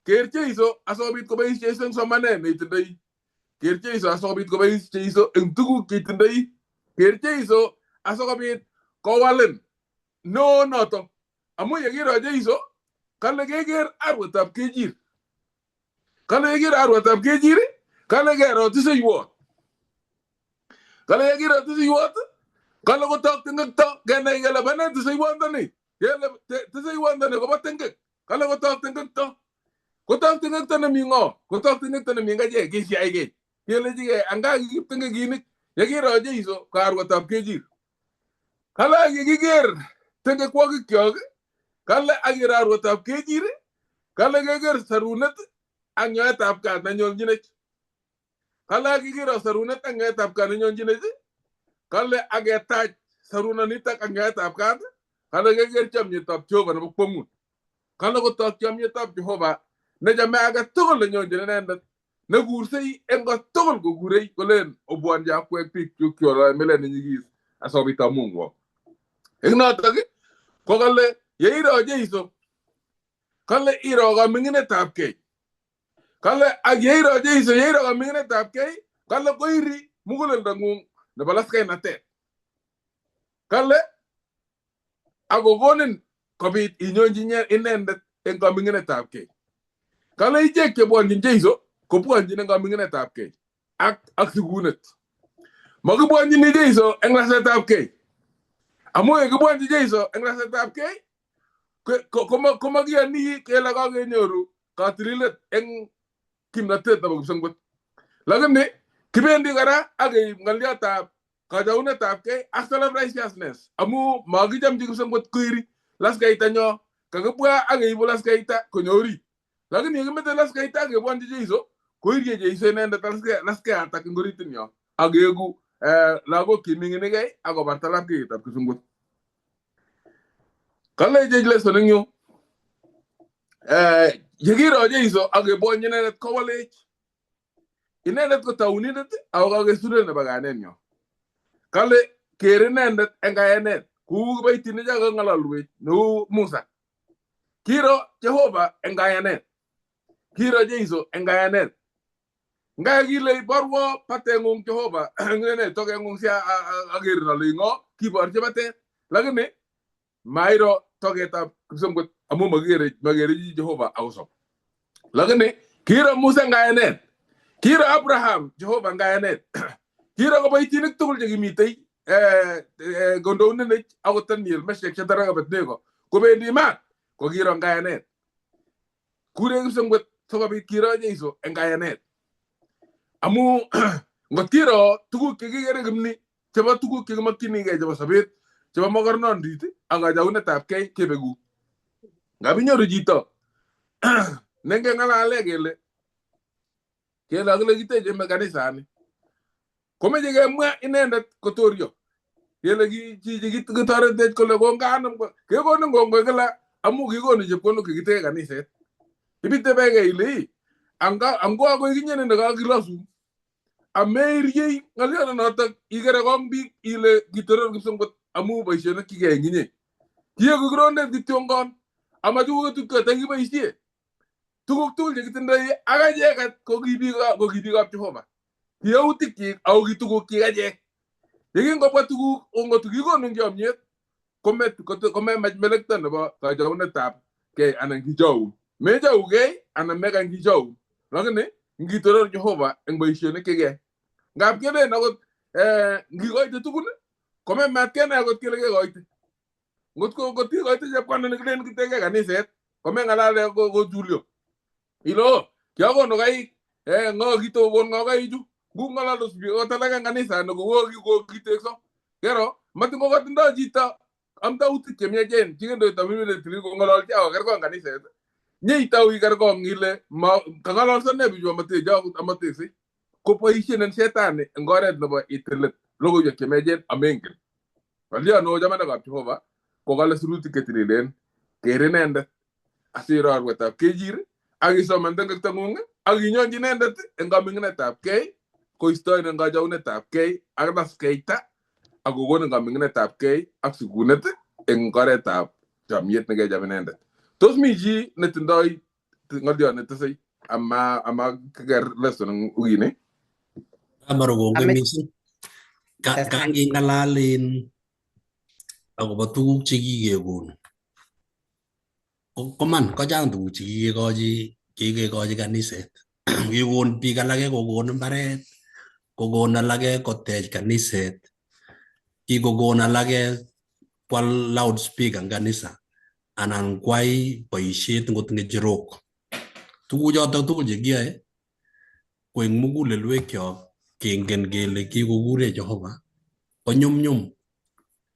Ker Jeiso asikobit kobois Jeiso eng somanet neitindoi. Ker Jeiso asikobit kobois Jeiso eng tuguk cheitindoi. Ker Jeiso asikobit kowalin neo noto. Amu yekiro Jeiso kale keker arwetab kechir. Kale keker arwetab kechir, kale kero tiseiwot. Kale yekiro tiseiwot, kale kotok tengekto kenai kele bane tiseiwondoni. Kele tiseiwondoni kobo tengek. Kale kotok tengekto. Kotok tengekto nemi ng'o? Kotok tengekto nemi ngachek kisiaikei. Kelechigei anga kikip tengekinik yekiro Jeiso ko arwetab kechir. Kale kikiker tengekwokikyok, kale akiro arwetab kechir, kale keker sarunet ak nyoetab kat nenyolchinech. Kale kikiro sarunet ak nyoetab kat nenyolchinech, kale aketach sarunonitok ak nyoetab kat, kale keker chomyetab Jehova nebo kwong'ut. Kale kotok chomyetab Jehova nechome age tugul nenyonjin inendet, nekursei eng kot tugul kokurei kolen obwonji akwek biik chuk cheoloe milet nenyigis asikobit amungwok. Eng notok ko kale yeiro Jeiso, kale iro kaming'inetab kei. Kale ak yeiro Jeiso, yeiro kaming'inetab kei, kale koiri muguleldong'ung nebo laskainatet. Kale akokonin kobit inyonji inendet eng kaming'inetab kei. Kale ichek chebwonjin Jeiso kobwonjin eng kaming'inetab kei ak sikunet. Makibwonjini Jeiso eng lasetab kei. Amu yekibwonji Jeiso eng lasetab kei, komakiyoni kele kakenyoru katililet eng kimnatet nebo kipsengwet. Lakini kibendi kora ak keib ng'olyotab kachaunetab kei ak self righteousness amu makichamchi kipsengwet koiri laskaitanyo kakibwa ak keibu laskaita konyo orit. Lakini yekimete laskaita ak kebwonchi Jeiso koirie Jeiso inendet laskaiyatak eng oritinyo ak keeku lagok cheming'inigei ak kobarta lapkeyetab kipsengwet. Kalechech lesson eng yu yekiro Jeiso ak kebwonchi inendet kowalech. Inendet ko taunindet ako kakesunet nebo kayanenyo. Kale ker inendet eng kayanet kou kiboitinik cho kang'alalwech neu Musa. Kiro Jehova eng kayanet. Kiro Jeiso eng kayanet. Nga kile iborwo bateng'ung Jehova ngene tokeng'ung si akerin ale ng'o kiborchi batet. Lakini mairo toketab kipsengwet amu makere chi Jehova akosob. Lakini kiro Musa eng kayanet. Kiro Abraham Jehova eng kayanet. Kiro kiboitinik tugul chekimitei kondoindenech akot Daniel, Meshach, Shadrach, Abednego kobendi maat ko kiro eng kayanet. Kure kipsengwet sikobit kiro Jeiso eng kayanet. Amu ngot kiro tuguk chekikere kimni chebo tuguk chekimokyinigei chebo sobet chebo mokornondit ak kachaunetab kei kebeku. Ngap inyoru chito nengeng'alale kele kele akile kiteche kanisani komeche kemwa inendet kotorio kele chichi kitoretech kole konganem kekonin kongoi kila amu kikonu chepkondok chekiteke kaniset. Ibitebekei ile ango akoi kinyene nekakilosun ameriei ng'oliononotok ikere kong biik ile kitoror kipsengwet amu boisionik chikeyai eng inye. Kieku kirondet kityongon ama tuguk chekiboisie. Tuguk tugul chekitindoi ak acheket ko ki biikab Jehova. Ki yautikchik ako ki tugukchik achek. Yekingobwa tuguk ngot kikonu chomyet komemach melekto nebo kachaunetab kei anan kichoun. Mechoukei anan mekany kichoun. Lakini ngitoror Jehova eng boisionik chekiyai. Ngap kelen akot ngikoite tugun komemat kenai akot kele kekoite. Ngot ikoite chepkonda nekilen kiteke kaniset komeng'alale kochulyo. Ilo kiakonu kaik ng'o kitokon ng'o kaichu ngung'ololdos biik akot alak eng kanisa nekowo kitekso kero matin kokatindoi chito amdautik chemiachen chikendoito military kong'ololchi akokerkong kaniset nyeitau ikerkong ile kang'ololso ne bichu amateche akot amateksei koboisien en shetani eng oret nebo itilit logoiwek chemiachen amengen ng'olyo neo chamanikab Jehova kokale sirutik chetililen ker inendet asiro arwetab kechir ak isoman tengektong'ung ak inyonchi inendet eng kaming'inetab kei koistoen eng kachaunetab kei ak laskeita ak kokonin kaming'inetab kei ak sikunet eng oretab chamiet nekecham inendet. Tos mi chi netindoi ng'olyo netesei ama kiker lesson eng wikini? Amaru kongoi Ame- mising. Testai. Kanging'alalen akobo tuguk chekikekonu. Koman kochang tuguk chekikekochi kaniset. Kikon biik alake kokon mbaret, kokon alake kotech kaniset, kikokon alake kwal loudspeaker eng kanisa anan kwai boisiet ngot ng'echerok. Tuguchotok tugul chekiyoe ko eng mugulelwekyok kengen kele kikokurech Jehova konyumnyum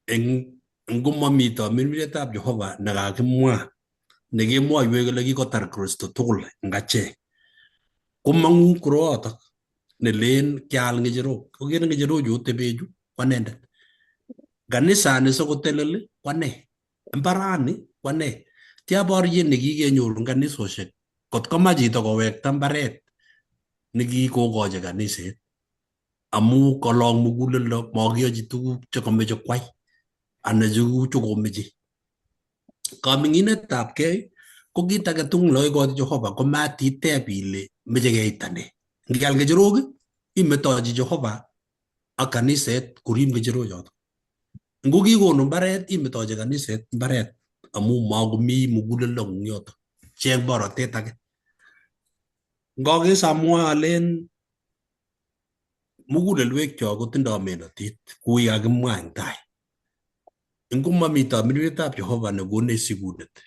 eng ngomami tamirmirietab Jehova nekakimwa nekemwoiwech kole kikotar Kristo tugul eng achek komong'u koroyotok nelen kial ng'echerok. Kokere ng'echerochu otebechu ko anendet. Kanisani sikotelel ko ane. Mbarani ko ane. Tia boriet nekikenyoru eng kanisosiek kot komach chito kowekta mbaret nekikokochi kaniset amu kolong muguleldo mokiyochi tuguk chekomeche kwai anan tuguk chekomeche. Kaming'inetab kei ko kit age tugul neikochi Jehova komatiteb ile meche keita nee. Ngial ng'echerok imetochi Jehova ak kaniset korib ng'echerochoto. Ngo kikonu mbaret imetochi kaniset mbaret amu makomi muguleldo ng'ung yoto. Cheng borotet age. Ngokes amwa alen mugulelwekyok kotindoi menotit kou ye kakimwa eng tai. Ngomami tamirmirietab Jehova nekonech sikunet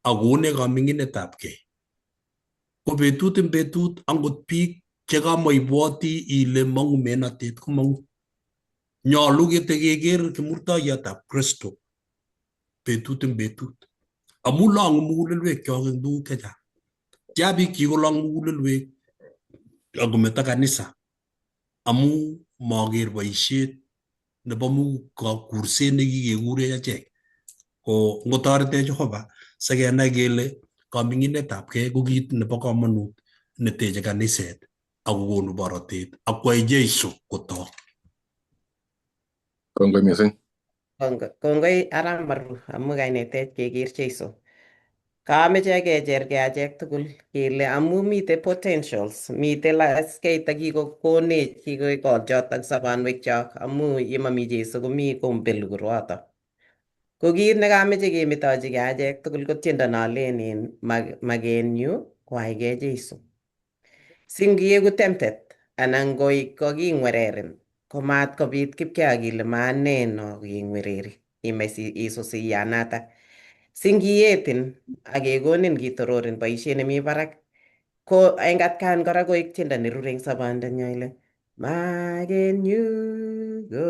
ak kokonech kaming'inetab kei ko betut eng betut angot biik chekamaibwoti ile mong'u menotet komong'u. Nyolu ketekeker kimurtoiyotab Kristo betut eng betut amu long'u mugulelwekyok eng tuguk chechang. Tia biik chikolong mugulelwek akometo kanisa amu maker boisiet nebo kurset nekikekurech achek. Ko ngotoretech Jehova sikenai kele kaming'inetab kei ko kit nebo komonut neteche kaniset ak kokonu borotet ak kwai Jesu kotok. Kongoi mising. Kongoi Arap Maru amu kainetech keker Jesu. Kameche kechergei achek tugul kele amu mitei potentials, mitei laskeita kikokonech kikokol chotok sobonwekchok amu yemami Jesu komi kombelu koroito. Ko kit nekameche kemetochigei achek tugul ko tiendo nolen in makenyu koaigei Jesu. Singieku tempted anan kokingwererin komat kobit kipkea kile maane no kingwereri imach isusiyanatak. Singietin ak kekonin kitororin boisiet nemi barak ko eng atkan kora koek tiendo nerure eng sobondanyo ile makenyu ko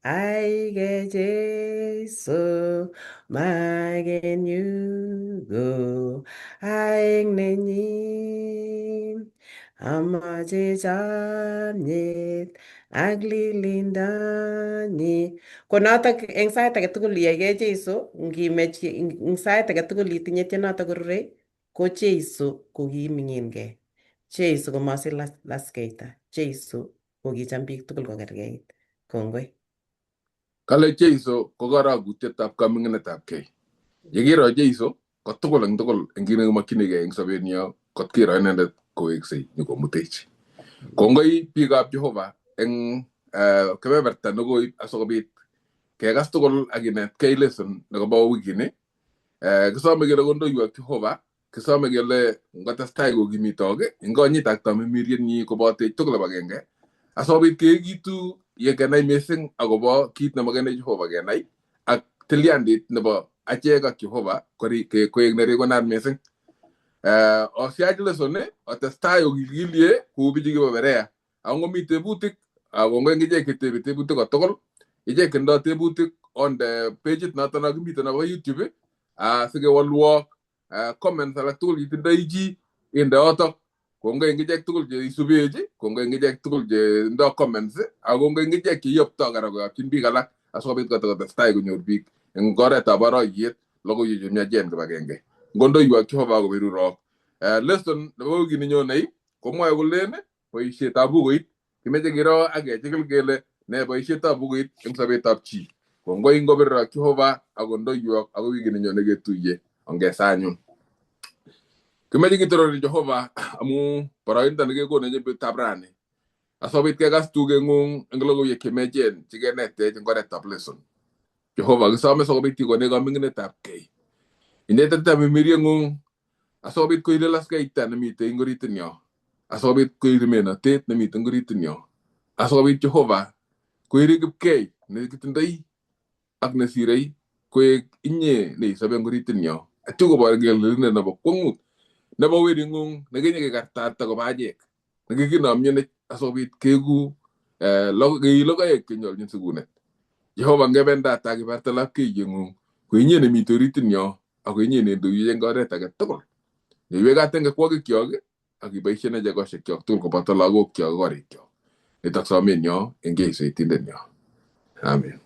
aige Jesu makenyu ko aek nenyin amache chomyet ak lilindonyi. Ko notok eng sait age tugul iyaigei Jesu ngimech eng sait age tugul itinye tienotok korure ko Jesu ko kiming'inkei. Jesu komasich laskeita. Jesu ko kicham biik tugul kokerkeit. Kongoi. Kale Jesu ko karagutietab kaming'inetab kei. Yekiro Jesu ko tugul eng tugul eng kit nekimokyinigei eng sobenyo kot kiro inendet koweksei nyokomutech. Kongoi biikab Jehova eng kebeberta nekoib asikobit kekas tugul ak kinetkei lesson nekobo wikini. Kisome kele kondoiwok Jehova, kisome kele ngotestai kokimitok eng konyitak tamirmirienyi kobotech tugul agenge asikobit keekitu ye kenai missing akobo kit nemokenei Jehova kenai ak tilyandit nebo achek ak Jehova koek nerikonat missing. Osiach lesson otestai ogilgilie kou bichu kibo Berea. Ako ngomi tebutik, kongoi eng ichek chetebe tebutik kotugul, ichek chendoi tebutik on the pageit noto no kimiten nebo YouTube sikewolwok comments alak tugul chetindoi chi inde yotok. Kongoi eng ichek tugul cheisubech, kongoi eng ichek tugul chendoi comments, ak kongoi eng ichek cheyoptoi kora koyopchin biik alak asikobit kotokotestai konyor biik eng oretab boroiyet logoiwek chemiachen kibagenge. Ngondoiwok Jehova koberurok. Lesson nebo wikit nenyone komwoe kolen boisietab bukuit. Kimeche kiro ak kechikil kele ne boisietab bukuit eng sobetab chi. Kongoi ngoberurok Jehova ak kondoiwok akoi wikit nenyone ketuiye. Ongesa anyun. Kimeche kitorori Jehova amu boroindo nekekonech betutab rani. Asikobit kekas tugeng'ung eng logoiwek chemiachen chekenetech eng oretab lesson. Jehova kisome sikobit ikonech kaming'inetab kei. Inetete mirieng'ung asikobit koire laskeita nemitei eng oritit nyo. Asikobit koiri menotet nemitei eng oritit nyo. Asikobit Jehova koiri kipkei nekitindoi ak nesirei koek inye neisobe eng oritit nyo. Atyo kobor kele nebo kwong'ut nebo wering'ung nekinye kekartata koba achek nekikinomyenech asikobit keku logoek chenyolchin sikunet. Jehova ngebendat ak ibarte lapkeiyeng'ung ko inye nemite oritit nyo ako inye neindoiwech eng oret age tugul. Neiwekat eng akwokikyok ak iboisien achek koshekyok tugul koboto lagokchok ak korikyok. Nitok somenyo eng Jesu itindet nyo. Amen.